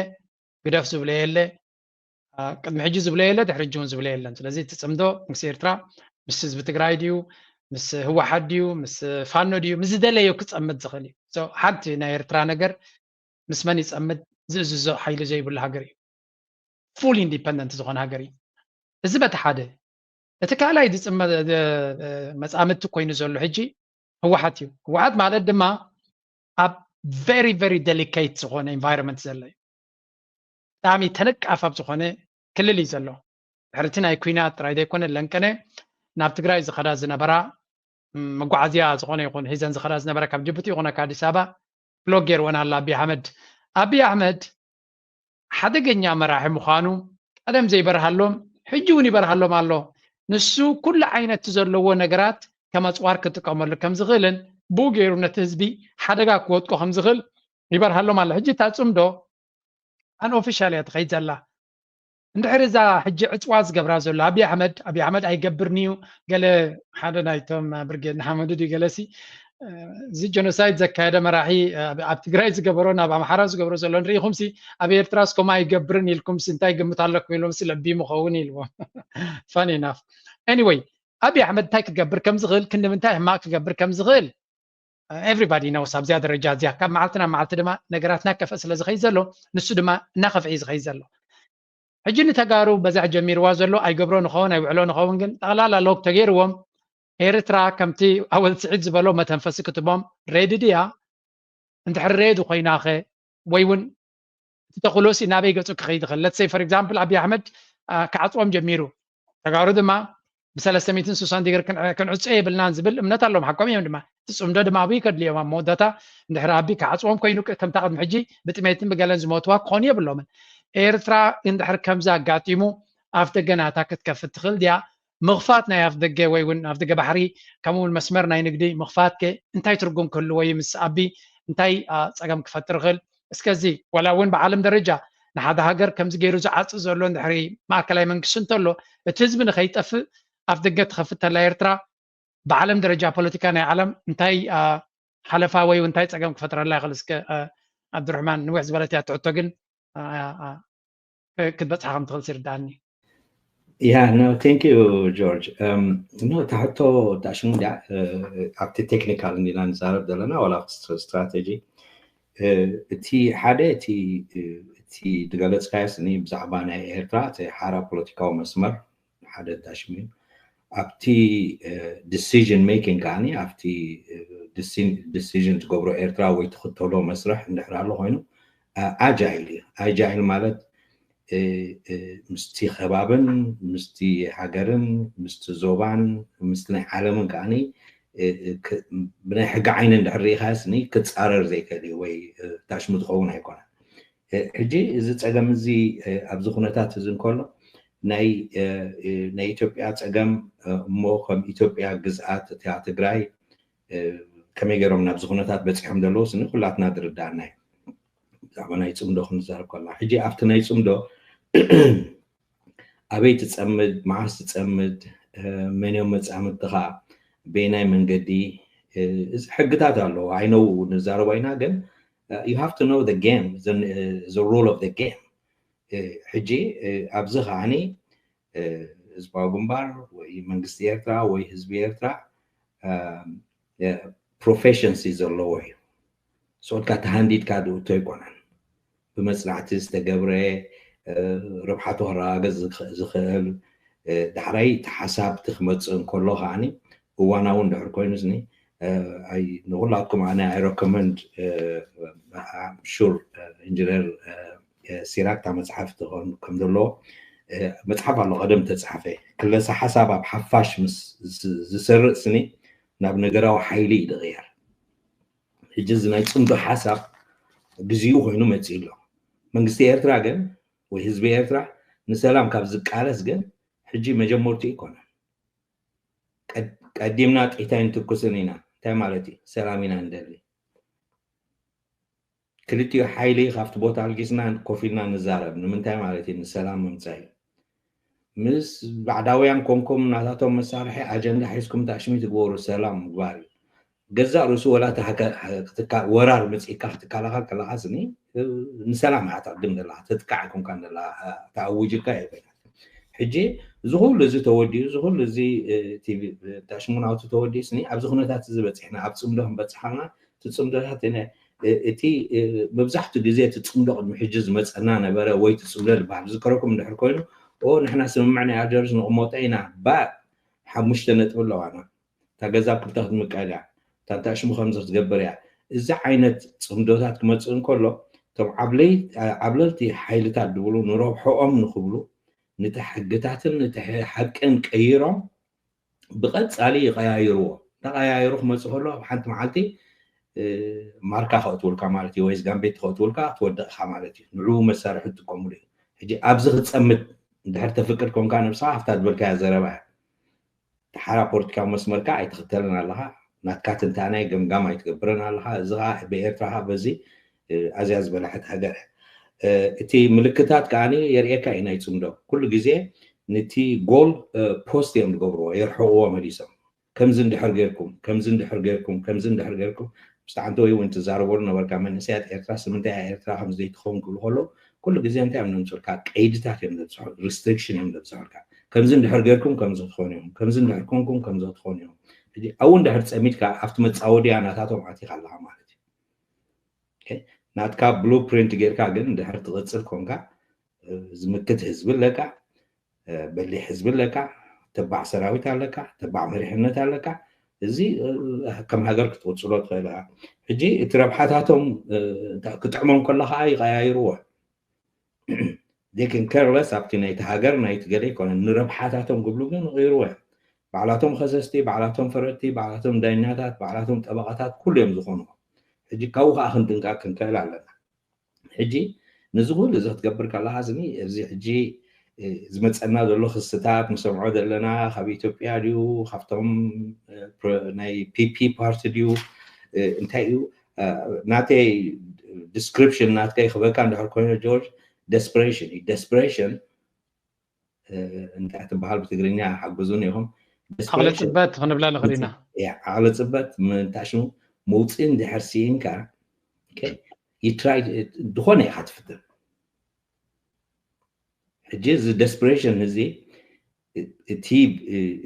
ግደፍ ዝብሎ የለ፣ ቅድሚ ሕጂ ዝብሎ የለ፣ ድሕሪ ሕጂ እውን ዝብሎ የለን። ስለዚ እቲ ፅምዶ ምስ ኤርትራ ምስ ህዝቢ ትግራይ ድዩ፣ ምስ ህወሓት ድዩ፣ ምስ ፋኖ ድዩ፣ ምስ ዝደለዮ ክፀምድ ዝኽእል እዩ። ሓንቲ ናይ ኤርትራ ነገር ምስ መን ይፀምድ ዝእዝዞ ሓይሊ ዘይብሉ ሃገር እዩ። ፉል ኢንዲፐንደንት ዝኾነ ሃገር እዩ። እዚ በቲ ሓደ። እቲ ካልኣይ መፃምድቲ ኮይኑ ዘሎ ሕጂ ህወሓት እዩ። ህወሓት ማለት ድማ ኣብ ቨሪ ቨሪ ደሊኬት ዝኾነ ኢንቫይሮንመንት ዘሎ እዩ። ብጣዕሚ ተነቃፍ ኣብ ዝኾነ ክልል እዩ ዘሎ። ድሕርቲ ናይ ኩናት ጥራይ ዘይኮነ ለንቀነ ናብ ትግራይ ዝኸዳ ዝነበራ መጓዓዝያ ዝኾነ ይኹን ሒዘን ዝኸዳ ዝነበራ ካብ ጅቡቲ ይኹን ካብ ኣዲስ ኣበባ ብሎክ ገይርወን ኣሎ ኣቢ ኣሕመድ። ኣቢ ኣሕመድ ሓደገኛ መራሒ ምዃኑ ቀደም ዘይበርሃሎም ሕጂ እውን ይበርሃሎም ኣሎ። ንሱ ኩሉ ዓይነት ዘለዎ ነገራት ከም ኣፅዋር ክጥቀመሉ ከም ዝኽእልን ብኡ ገይሩ ነቲ ህዝቢ ሓደጋ ክወጥቆ ከም ዝኽእል ይበርሃሎም ኣሎ። ሕጂ እታ ፅምዶ ኣን ኦፊሻል እያ ትኸይድ ዘላ። እንድሕር እዛ ሕጂ ዕፅዋ ዝገብራ ዘሎ ኣብይ ኣሕመድ ኣብይ ኣሕመድ ኣይገብርን እዩ ገለ ሓደ ናይቶም ብርጌድ ንሓመዱ ድዩ ገለሲ እዚ ጀኖሳይድ ዘካየደ መራሒ ኣብ ትግራይ ዝገበሮ ናብ ኣምሓራ ዝገብሮ ዘሎ ንርኢኹም ሲ ኣብ ኤርትራ ስኮማ ኣይገብርን ኢልኩም ሲ እንታይ ግምት ኣለኩም ኢሎም ሲ ለቢሙ ኸውን ኢልዎም። Funny enough, anyway ኣብይ ኣሕመድ እንታይ ክገብር ከም ዝኽእል ክንዲ ምንታይ ሕማቅ ክገብር ከም ዝኽእል everybody knows ኣብዚኣ ደረጃ እዚኣ ካብ መዓልቲ ናብ መዓልቲ ድማ ነገራት እናከፍአ ስለ ዝኸይድ ዘሎ ንሱ ድማ እናኸፍአ እዩ ዝኸይድ ዘሎ። ሕጂ ንተጋሩ በዛሕ ጀሚርዋ ዘሎ ኣይገብሮ ንኸውን ኣይውዕሎ ንኸውን ግን ጠቕላላ ሎክ ተገይርዎም ኤርትራ ከምቲ ኣወል ስዒድ ዝበሎ መተንፈሲ ክትቦም ሬዲ ድያ? እንድሕር ሬዲ ኮይናኸ ወይ እውን እቲ ተኽእሎሲ ናበይ ገፁ ክኸይድ ይኽእል? Let's say for example ኣብይ ኣሕመድ ክዓፅዎም ጀሚሩ ተጋሩ ድማ ብሰለስተ ሚእትን ስሳን ዲግሪ ክንዕፀ የብልናን ዝብል እምነት ኣለዎም። ሓቆም እዮም ድማ እቲ ፅምዶ ድማ ኣብይ ከድልዮም ኣብ መወዳታ እንድሕር ኣቢ ክዓፅዎም ኮይኑ ከምታ ቅድሚ ሕጂ ብጥሜትን ብገለን ዝሞትዋ ክኾኑ የብሎምን። ኤርትራ እንድሕር ከምዚ ኣጋጢሙ ኣፍ ደገ ናታ ክትከፍት ትኽእል ድያ? ምኽፋት ናይ ኣፍ ደገ ወይ እውን ኣፍ ደገ ባሕሪ ከምኡ እውን መስመር ናይ ንግዲ ምኽፋት ከ እንታይ ትርጉም ክህልዎ እዩ? ምስ ኣቢ እንታይ ፀገም ክፈጥር ይኽእል? እስከዚ ዋላ እውን ብዓለም ደረጃ ንሓደ ሃገር ከምዚ ገይሩ ዝዓፅእ ዘሎ እንድሕሪ ማእከላይ መንግስቲ እንተሎ እቲ ህዝቢ ንኸይጠፍእ ኣፍ ደገ ትኸፍት ተላ ኤርትራ ብዓለም ደረጃ ፖለቲካ ናይ ዓለም እንታይ ሓለፋ ወይ እንታይ ፀገም ክፈጥረላ ይኽእል? እስከ ኣብዱርሕማን ንውሕ ዝበለት እያ ትሕቶ ግን ክትበፅሓ ከም ትኽእል ይርዳኣኒ። Yeah, no, thank you, George. Um, no, እታ ሕቶ እታ ሽሙ እንዲያ ኣብቲ ቴክኒካል እንዲና ንዛረብ ዘለና ዋላ ኣብቲ ስትራቴጂ እቲ ሓደ እቲ ዝገለፅካዮ ስኒ ብዛዕባ ናይ ኤርትራ እቲ ሓራ ፖለቲካዊ መስመር ሓደ እታ ሽሙ እዩ። ኣብቲ decision making ከዓኒ ኣብቲ decision ትገብሮ ኤርትራ ወይ ትኽተሎ መስርሕ እንድሕር ኣሎ ኮይኑ ኣጃይል እዩ። ኣጃይል ማለት ምስቲ ከባብን ምስቲ ሃገርን ምስቲ ዞባን ምስቲ ናይ ዓለምን ከዓኒ ብናይ ሕጊ ዓይኒ እንድሕር ርኢኻስኒ ክፃረር ዘይክእል እዩ ወይ ታሽሙ ትኸውን ኣይኮነን። ሕጂ እዚ ፀገም እዚ ኣብዚ ኩነታት እዚ እንከሎ ናይ ናይ ኢትዮጵያ ፀገም እሞ ከም ኢትዮጵያ ግዝኣት እታ ትግራይ ከመይ ገይሮም ናብዚ ኩነታት በፂሖም ዘለዉ ስኒ ኩላትና ዝርዳእና እዩ። ብዛዕባ ናይ ፅምዶ ክንዛረብ ከለና ሕጂ ኣብቲ ናይ ፅምዶ ኣበይ ትፀምድ፣ መዓስ ትፀምድ፣ መን እዮም መፃምድትኻ፣ በየናይ መንገዲ፣ እዚ ሕግታት ኣለዎ። I know ንዛረቦ ኢና ግን you have to know the game, the rule of the game። ሕጂ ኣብዚ ከዓኒ ህዝባዊ ግንባር ወይ መንግስቲ ኤርትራ ወይ ህዝቢ ኤርትራ proficiency ዘለዎ እዩ። ስዑድካ ተሃንዲድካ ዝእቶ ኣይኮነን። ብመፅናዕቲ ዝተገብረ ረብሓቱ ክረጋገፅ ዝኽእል ዳሕራይ እቲ ሓሳብ እቲ ክመፅእ እንከሎ ከዓኒ እዋናዊ እንድሕር ኮይኑ ስኒ ንኩላትኩም ኣነ I recommend sure ኢንጂነር ሲራክ እታ መፅሓፍ ትኾን ከም ዘለዎ መፅሓፍ ኣሎ ቀደም ተፅሓፈ ክለሳ ሓሳብ ኣብ ሓፋሽ ምስ ዝሰርእ ስኒ ናብ ነገራዊ ሓይሊ እዩ ዝቕየር። ሕጂ እዚ ናይ ፅምዶ ሓሳብ ግዚኡ ኮይኑ መፂኡ ኣሎ። መንግስቲ ኤርትራ ግን ወይ ህዝቢ ኤርትራ ንሰላም ካብ ዝቃለስ ግን ሕጂ መጀመርትኡ ኣይኮነን። ቀዲምና ጥይት ኣይንትኩስን ኢና። እንታይ ማለት እዩ? ሰላም ኢና ንደሊ። ክልቲኡ ሓይሊ ካብቲ ቦታ ኣልጊስና ኮፍ ኢልና ንዛረብ። ንምንታይ ማለት እዩ? ንሰላም ምምፃእ እዩ። ምስ ባዕዳውያን ኮንኩም ናታቶም መሳርሒ ኣጀንዳ ሒዝኩም ታሽሚ ትግበሩ ሰላም ምግባር እዩ። ገዛእ ርእሱ ወላ ወራር መፂእካ ክትከላኸል ከለካ ስኒ ንሰላም እያ ትዕድም ዘለካ ተጥቃዕ ኣይኮንካን ዘለካ ተኣውጅካ እየ ኮይና ሕጂ እዚ ኩሉ እዚ ተወዲኡ እዚ ኩሉ እዚ ታሽሙናውቲ ተወዲኡ ስኒ ኣብዚ ኩነታት እዚ በፂሕና ኣብ ፅምዶ ክንበፅሓልና እቲ ፅምዶታት እቲ መብዛሕትኡ ግዜ እቲ ፅምዶ ቅድሚ ሕጂ ዝመፀና ነበረ ወይ እቲ ፅምዶ ዝበሃል ዝከረኩም እንድሕር ኮይኑ ንሕና ስምምዕ ናይ ኣልጀርስ ንቕመጦ ኢና ባ ሓሙሽተ ነጥቢ ኣለዋና እታ ገዛ ኣብ ክልተ ክትምቀል እያ እታ ሽሙ ከምዚ ክትገብር እያ እዚ ዓይነት ፅምዶታት ክመፅእ እንከሎ እቶም ዓብለልቲ ሓይልታት ዝብሉ ንረብሐኦም ንክብሉ ነቲ ሕግታትን ነቲ ሓቅን ቀይሮም ብቐፃሊ ይቀያይርዎ። ተቀያይሩ ክመፅእ ከሎ ኣብ ሓንቲ መዓልቲ ማርካ ከእትውልካ ማለት እዩ ወይ ዝጋምቤት ከእትውልካ ክትወድቕካ ማለት እዩ። ንዕኡ መሳርሒ ትጥቀምሉ እዩ። ሕጂ ኣብዚ ክትፀምድ እንድሕር ተፍቅድ ኮንካ ነብስኻ ኣብታ ዝበልካያ ዘረባ እያ። ተሓራ ፖለቲካዊ መስመርካ ኣይትኽተልን ኣለኻ። ናትካ ትንታነ ገምጋም ኣይትገብርን ኣለኻ። እዚ ከዓ ብኤርትራ ከዓ በዚ ኣዝያ ዝበላሐት ሃገር እያ። እቲ ምልክታት ከዓ የርእየካ እዩ ናይ ፅምዶ ኩሉ ግዜ ነቲ ጎል ፖስት እዮም ዝገብርዎ የርሕቕዎ መሊሶም ከምዚ እንድሕር ጌርኩም ከምዚ እንድሕር ጌርኩም ከምዚ እንድሕር ጌርኩም ምስቲ ሓንቲ ወይ እውን ትዛረበሉ ነበርካ መንእሰያት ኤርትራ ስምንታይ ኤርትራ ከምዘይትኸውን ክብሉ ከለዉ ኩሉ ግዜ እንታይ እዮም ዘምፅኡልካ ቀይድታት እዮም ዘብፅሑ ሪስትሪክሽን እዮም ዘብፅሑልካ ከምዚ እንድሕር ጌርኩም ከምዚ ክትኾኑ እዮም ከምዚ እንድሕር ኮንኩም ከምዚ ክትኾኑ እዮም ሕጂ ኣብኡ እንድሕር ፀሚድካ ኣብቲ መፃወድያ ናታቶም ኣቲኻ ኣለኻ ማለት እዩ ናትካ ብሉ ፕሪንት ጌርካ ግን እንድሕር ትቕፅል ኮንካ ዝምክት ህዝቢ ኣለካ በሊሕ ህዝቢ ኣለካ ተባዕ ሰራዊት ኣለካ ተባዕ መሪሕነት ኣለካ እዚ ከም ሃገር ክትቕፅሎ ትኽእል ሕጂ እቲ ረብሓታቶም ክጥዕሞም ከሎ ከዓ ይቀያይርዎ they can care less ኣብቲ ናይቲ ሃገር ናይቲ ገለ ኣይኮነን ንረብሓታቶም ክብሉ ግን ይቕይርዎ እዮም ባዕላቶም ከሰስቲ ባዕላቶም ፈረድቲ ባዕላቶም ዳኛታት ባዕላቶም ጠበቃታት ኩሉ እዮም ዝኾኑ ሕጂ ካብኡ ከዓ ክንጥንቀቅ ክንክእል ኣለና ሕጂ ንዚ ኩሉ እዚ ክትገብር ከለካ ስኒ እዚ ሕጂ ዝመፀና ዘሎ ክስታት ንሰምዖ ዘለና ካብ ኢትዮጵያ ድዩ ካብቶም ናይ ፒፒ ፓርቲ ድዩ እንታይ እዩ ናተይ ዲስክሪፕሽን ናትከይ ክበካ እንድሕር ኮይኑ ጆርጅ ደስፕሬሽን እዩ ደስፕሬሽን እንታይ ትበሃል ብትግርኛ ሓግዙን ኢኹም ዓቕሊ ፅበት ክንብላ ንኽእል ኢና ዓቕሊ ፅበት ምንታሽሙ መውፅኢ እንድሕር ስኢንካ ይትራይ ዝኾነ ኢኻ ትፍትን ሕጂ እዚ ደስፕሬሽን እዚ እቲ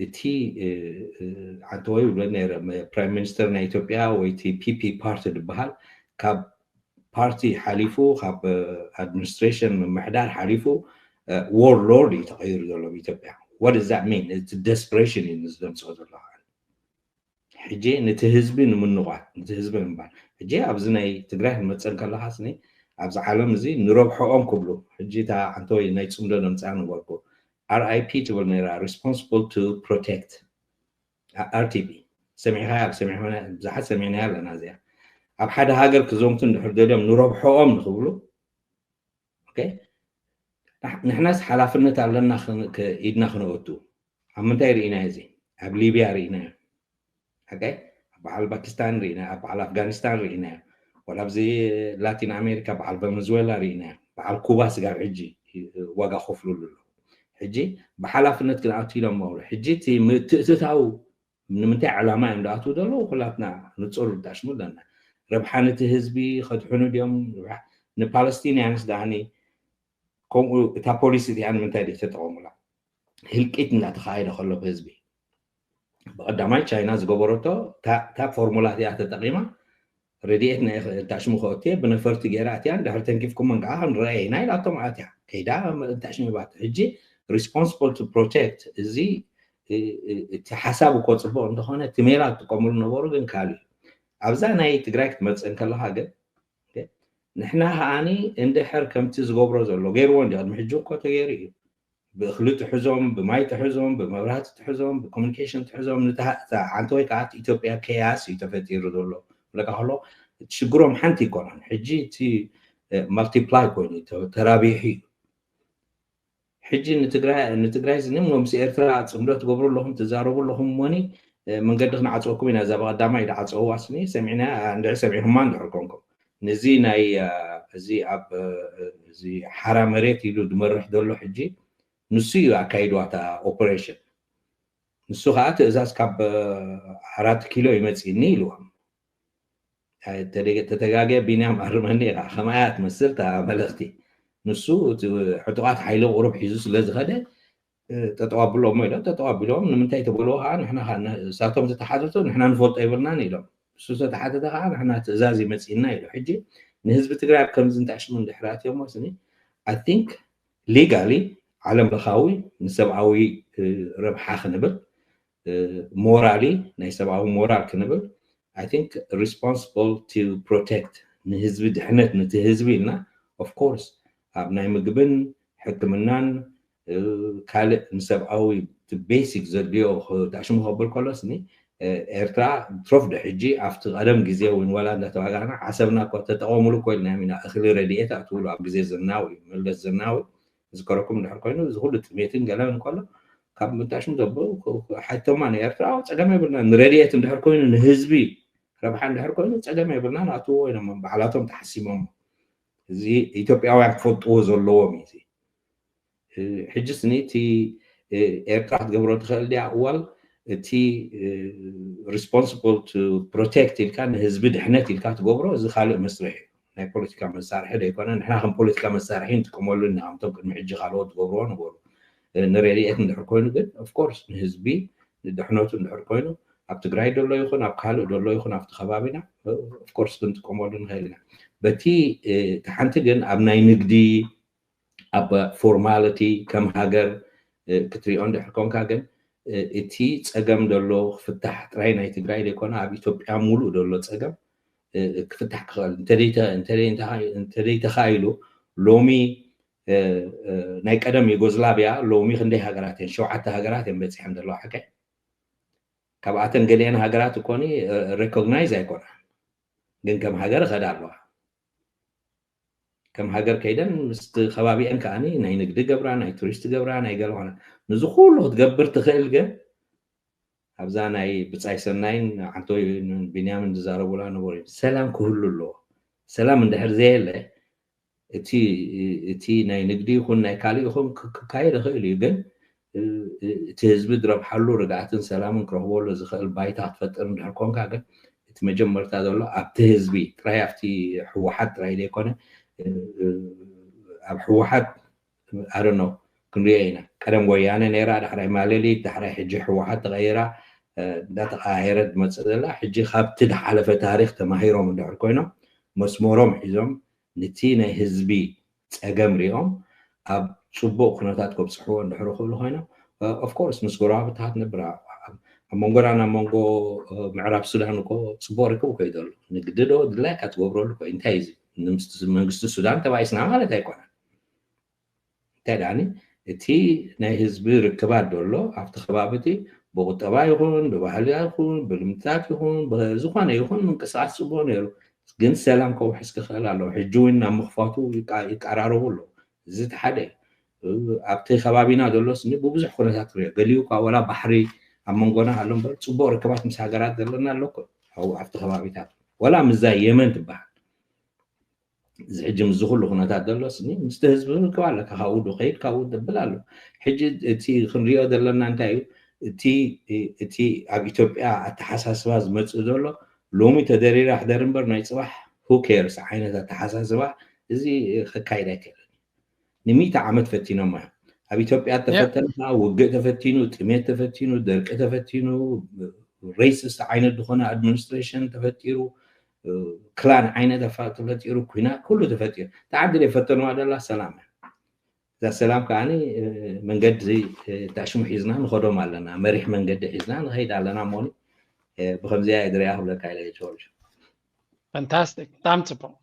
እቲ ዓንተወይ ይብለ ነረ ፕራይም ሚኒስተር ናይ ኢትዮጵያ ወይ እቲ ፒፒ ፓርቲ ዝበሃል ካብ ፓርቲ ሓሊፉ ካብ ኣድሚኒስትሬሽን ምምሕዳር ሓሊፉ ዎርሎርድ እዩ ተቐይሩ ዘሎ ኢትዮጵያ What does that mean? እቲ desperation እዩ ዘምፅኦ ዘሎ። ሕጂ ነቲ ህዝቢ ንምንቋት፣ ነቲ ህዝቢ ንምባል። ሕጂ ኣብዚ ናይ ትግራይ ክንመፀ እንከለካ ስኒ፣ ኣብዚ ዓለም እዚ ንረብሐኦም ክብሉ፣ ሕጂ እታ ዓንተወይ ናይ ፅምዶ ነምፅኣ ነበርኩ፣ R I P ትብል ነራ፣ responsible to protect፣ R T P። ሰሚዕካ፣ ብዙሓት ሰሚዕና ኣለና እዚኣ። ኣብ ሓደ ሃገር ክዘምቱ እንድሕር ደልዮም ንረብሐኦም ንክብሉ፣ ንሕናስ ሓላፍነት ኣለና ኢድና ክነወቱ። ኣብ ምንታይ ርኢና እዚ? ኣብ ሊብያ ርኢና። ኣብ በዓል ፓኪስታን ርኢና፣ ኣብ በዓል ኣፍጋኒስታን ርኢና። ወላ ኣብዚ ላቲን ኣሜሪካ በዓል ቨነዝዌላ ርኢና፣ በዓል ኩባ ስጋብ ሕጂ ዋጋ ከፍሉሉ ኣሎ። ሕጂ ብሓላፍነት ክንኣቱ ኢሎም መውሉ። ሕጂ እቲ ምትእትታው ንምንታይ ዕላማ እዮም ዝኣትዉ ዘለዉ? ኩላትና ንፁር ዳሽሙ ኣለና። ረብሓ ነቲ ህዝቢ ከድሕኑ ድዮም? ንፓለስቲንያንስ ዳኒ ከምኡ እታ ፖሊሲ እቲኣ ንምንታይ ድዩ ተጠቐሙላ? ህልቂት እንዳተኻየደ ከሎ ብህዝቢ። ብቐዳማይ ቻይና ዝገበረቶ እታ ፎርሙላ እቲኣ ተጠቒማ ረድኤት ናይ ታሽሙ ከእትየ ብነፈርቲ ገይራ እቲኣ ድሕር ተንኪፍኩም መንካዓ ክንረአ ኢና ኢላቶም ኣትያ ከይዳ ታሽሙ ባት። ሕጂ responsible to protect እዚ እቲ ሓሳብ እኮ ፅቡቅ እንተኾነ እቲ ሜላ ዝጥቀምሉ ነበሩ ግን ካልእ እዩ። ኣብዛ ናይ ትግራይ ክትመፅእ እንከለካ ግን ንሕና ከዓኒ እንድሕር ከምቲ ዝገብሮ ዘሎ ገይርዎ እንዲ ቅድሚ ሕጂ እኮ ተገይሩ እዩ። ብእኽሊ ትሕዞም፣ ብማይ ትሕዞም፣ ብመብራህቲ ትሕዞም፣ ብኮሚኒኬሽን ትሕዞም። ንዓንተ ወይ ከዓ ኢትዮጵያ ከያስ እዩ ተፈጢሩ ዘሎ ለካ ከሎ እቲ ሽግሮም ሓንቲ ይኮነን። ሕጂ እቲ multiply ኮይኑ ተራቢሑ እዩ። ሕጂ ንትግራይ ዝንም ምስ ኤርትራ ፅምዶ ትገብሩ ኣለኹም ትዛረቡ ኣለኹም እሞኒ መንገዲ ክንዓፅወኩም ኢና። እዛ ብቐዳማይ ድዓፀውዋ ስኒ ሰሚዕና እንድዒ ሰሚዕኩማ እንድሕር ኮንኩም ንዚ ናይ እዚ ኣብ እዚ ሓራ መሬት ኢሉ ዝመርሕ ዘሎ ሕጂ ንሱ እዩ ኣካይድዋ እታ ኦፐሬሽን። ንሱ ከዓ ትእዛዝ ካብ ኣራት ኪሎ ይመፅኒ ኢልዎም። ተተጋገ ቢንያም ኣርመኒ ኢኻ ከማያ ትመስል እታ መልእኽቲ። ንሱ እቲ ሕጡቓት ሓይሊ ቁሩብ ሒዙ ስለ ዝኸደ ጠጠው ኣብሎም ኢሎም ጠጠው ኣቢሎም ንምንታይ ተበልዎ ከዓ ንሕና እሳቶም ዝተሓተቱ ንሕና ንፈልጦ ይብልናን ኢሎም። ንሱ ዝተሓተተ ከዓ ንሕና ትእዛዝ ይመፅና ኢሉ። ሕጂ ንህዝቢ ትግራይ ኣብ ከምዚ እንታሽሙ እንድሕር ኣትዮሞ ስኒ I think legally ዓለም ለኻዊ ንሰብኣዊ ረብሓ ክንብል morally ናይ ሰብኣዊ ሞራል ክንብል I think responsible to protect ንህዝቢ ድሕነት ነቲ ህዝቢ ኢልና of course ኣብ ናይ ምግብን ሕክምናን ካልእ ንሰብኣዊ basic ዘድልዮ ታሽሙ ከብል ከሎስ ኒ ኤርትራ ትረፍዶ ሕጂ ኣብቲ ቀደም ግዜ እውን ዋላ እንዳተዋጋና ዓሰብና እኮ ተጠቐሙሉ እኮ ኢልናዮም ኢና። እኽሊ ረድኤት ኣትውሉ ኣብ ግዜ ዘናዊ መለስ ዘናዊ ዝከረኩም እንድሕር ኮይኑ እዚ ኩሉ ጥሜትን ገለን እንከሎ ካብ ምንታሽም ዘበ ሓይቶማ ንኤርትራ ጸገም የብልና። ንረድኤት እንድሕር ኮይኑ ንህዝቢ ረብሓ እንድሕር ኮይኑ ጸገም የብልና። ንኣትዎ ኢሎም ባዕላቶም ተሓሲሞም እዚ ኢትዮጵያውያን ክፈልጥዎ ዘለዎም እዩ። ሕጂ ስኒ እቲ ኤርትራ ክትገብሮ ትኽእል ድያ እዋል እቲ responsible to protect ኢልካ ንህዝቢ ድሕነት ኢልካ ትገብሮ እዚ ካልእ መስርሕ እዩ። ናይ ፖለቲካ መሳርሒ ዘይኮነ ንሕና ከም ፖለቲካ መሳርሒ ንጥቀመሉ ኢና። ከምቶም ቅድሚ ሕጂ ካልኦት ትገብርዎ ነበሩ። ንረድኤት እንድሕር ኮይኑ ግን of course ንህዝቢ ንድሕነቱ እንድሕር ኮይኑ ኣብ ትግራይ ደሎ ይኹን ኣብ ካልእ ደሎ ይኹን ኣብቲ ከባቢና of course ክንጥቀመሉ ንኽእል ኢና። በቲ ሓንቲ ግን ኣብ ናይ ንግዲ ኣብ formality ከም ሃገር ክትሪኦ እንድሕር ኮንካ ግን እቲ ፀገም ዘሎ ክፍታሕ ጥራይ ናይ ትግራይ ዘይኮነ ኣብ ኢትዮጵያ ሙሉእ ዘሎ ፀገም ክፍታሕ ክኽእል እንተደይተኻኢሉ ሎሚ ናይ ቀደም ዩጎዝላቪያ ሎሚ ክንደይ ሃገራት እየን? ሸውዓተ ሃገራት እየን በፂሐን ዘለዋ። ሓቀይ ካብኣተን ገሊአን ሃገራት እኮኒ recognize ኣይኮና ግን ከም ሃገር እኸዳ ኣለዋ። ከም ሃገር ከይደን ምስቲ ከባቢአን ከዓኒ ናይ ንግዲ ገብራ ናይ ቱሪስት ገብራ ናይ ገለ ኾነ ንዚ ኩሉ ክትገብር ትኽእል ግን ኣብዛ ናይ ብጻይ ሰናይን ዓንቶይ ቢንያምን ዝዛረቡላ ነበሩ ሰላም ክህሉ ኣለዎ። ሰላም እንድሕር ዘየለ እቲ ናይ ንግዲ ይኹን ናይ ካልእ ይኹን ክካየድ ይኽእል እዩ ግን እቲ ህዝቢ ዝረብሓሉ ርግኣትን ሰላምን ክረኽበሉ ዝኽእል ባይታ ክትፈጥር እንድሕር ኮንካ ግን እቲ መጀመርታ ዘሎ ኣብቲ ህዝቢ ጥራይ ኣብቲ ህወሓት ጥራይ ዘይኮነ ኣብ ህወሓት ኣደኖ ክንሪኦ ኢና። ቀደም ወያነ ነይራ ዳሕራይ ማለሊት ዳሕራይ ሕጂ ህወሓት ተቐይራ እንዳተቐያየረት ዝመፅእ ዘላ ሕጂ ካብቲ ዝሓለፈ ታሪክ ተማሂሮም እንድሕር ኮይኖም መስመሮም ሒዞም ነቲ ናይ ህዝቢ ፀገም ሪኦም ኣብ ፅቡቅ ኩነታት ከብፅሕዎ እንድሕር ክእሉ ኮይኖም ኦፍኮርስ ምስ ጎረባብታት ነብራ ኣብ መንጎና ናብ መንጎ ምዕራብ ሱዳን እኮ ፅቡቅ ርክብ እኮ እዩ ዘሎ። ንግዲ ዶ ድላይካ ትገብረሉ እኮ እንታይ እዩ መንግስቲ ሱዳን ተባኢስና ማለት ኣይኮነን። እንታይ ደኣኒ እቲ ናይ ህዝቢ ርክባት ዘሎ ኣብቲ ከባቢ እቲ ብቁጠባ ይኹን ብባህሊ ይኹን ብልምድታት ይኹን ብዝኾነ ይኹን ምንቅስቃስ ፅቡቅ ነይሩ። ግን ሰላም ከውሕስ ክኽእል ኣለዎ። ሕጂ እውን ናብ ምኽፋቱ ይቃራረቡ ኣለዉ። እዚ እቲ ሓደ እዩ። ኣብቲ ከባቢና ዘሎ ስኒ ብብዙሕ ኩነታት ክሪኦ ገሊኡ እኳ ወላ ባሕሪ ኣብ መንጎና ኣሎ እምበር ፅቡቅ ርክባት ምስ ሃገራት ዘለና ኣሎ እኮ ኣብቲ ከባቢታት ወላ ምዛ የመን ትበሃል እዚ ሕጂ ምስ ኩሉ ኩነታት ዘሎ ስኒ ምስቲ ህዝቢ ርክብ ኣለካ ካብኡ ዶ ከይድ ካብኡ ደብል ኣሎ ሕጂ እቲ ክንሪኦ ዘለና እንታይ እዩ እቲ እቲ ኣብ ኢትዮጵያ ኣተሓሳስባ ዝመፅእ ዘሎ ሎሚ ተደሪራ ሕደር እምበር ናይ ፅባሕ who cares ዓይነት ኣተሓሳስባ እዚ ከካይድ ኣይክእልን እዩ። ንሚእቲ ዓመት ፈቲኖም እዮም። ኣብ ኢትዮጵያ ተፈተንካ ውግእ ተፈቲኑ፣ ጥሜት ተፈቲኑ፣ ደርቂ ተፈቲኑ፣ racist ዓይነት ዝኾነ administration ተፈጢሩ፣ clan ዓይነት ተፈጢሩ፣ ኩናት ኩሉ ተፈጢሩ። እታ ዓዲ ዘይፈተንዋ ደላ ሰላም እያ። እዛ ሰላም ከዓ መንገዲ ታሽሙ ሒዝና ንኸዶም ኣለና፣ መሪሕ መንገዲ ሒዝና ንኸይድ ኣለና። ሞኒ ብከምዚያ እየ ዝሪኣ ክብለካ ኢለ ጆርጅ። Fantastic. ብጣዕሚ ፅቡቅ።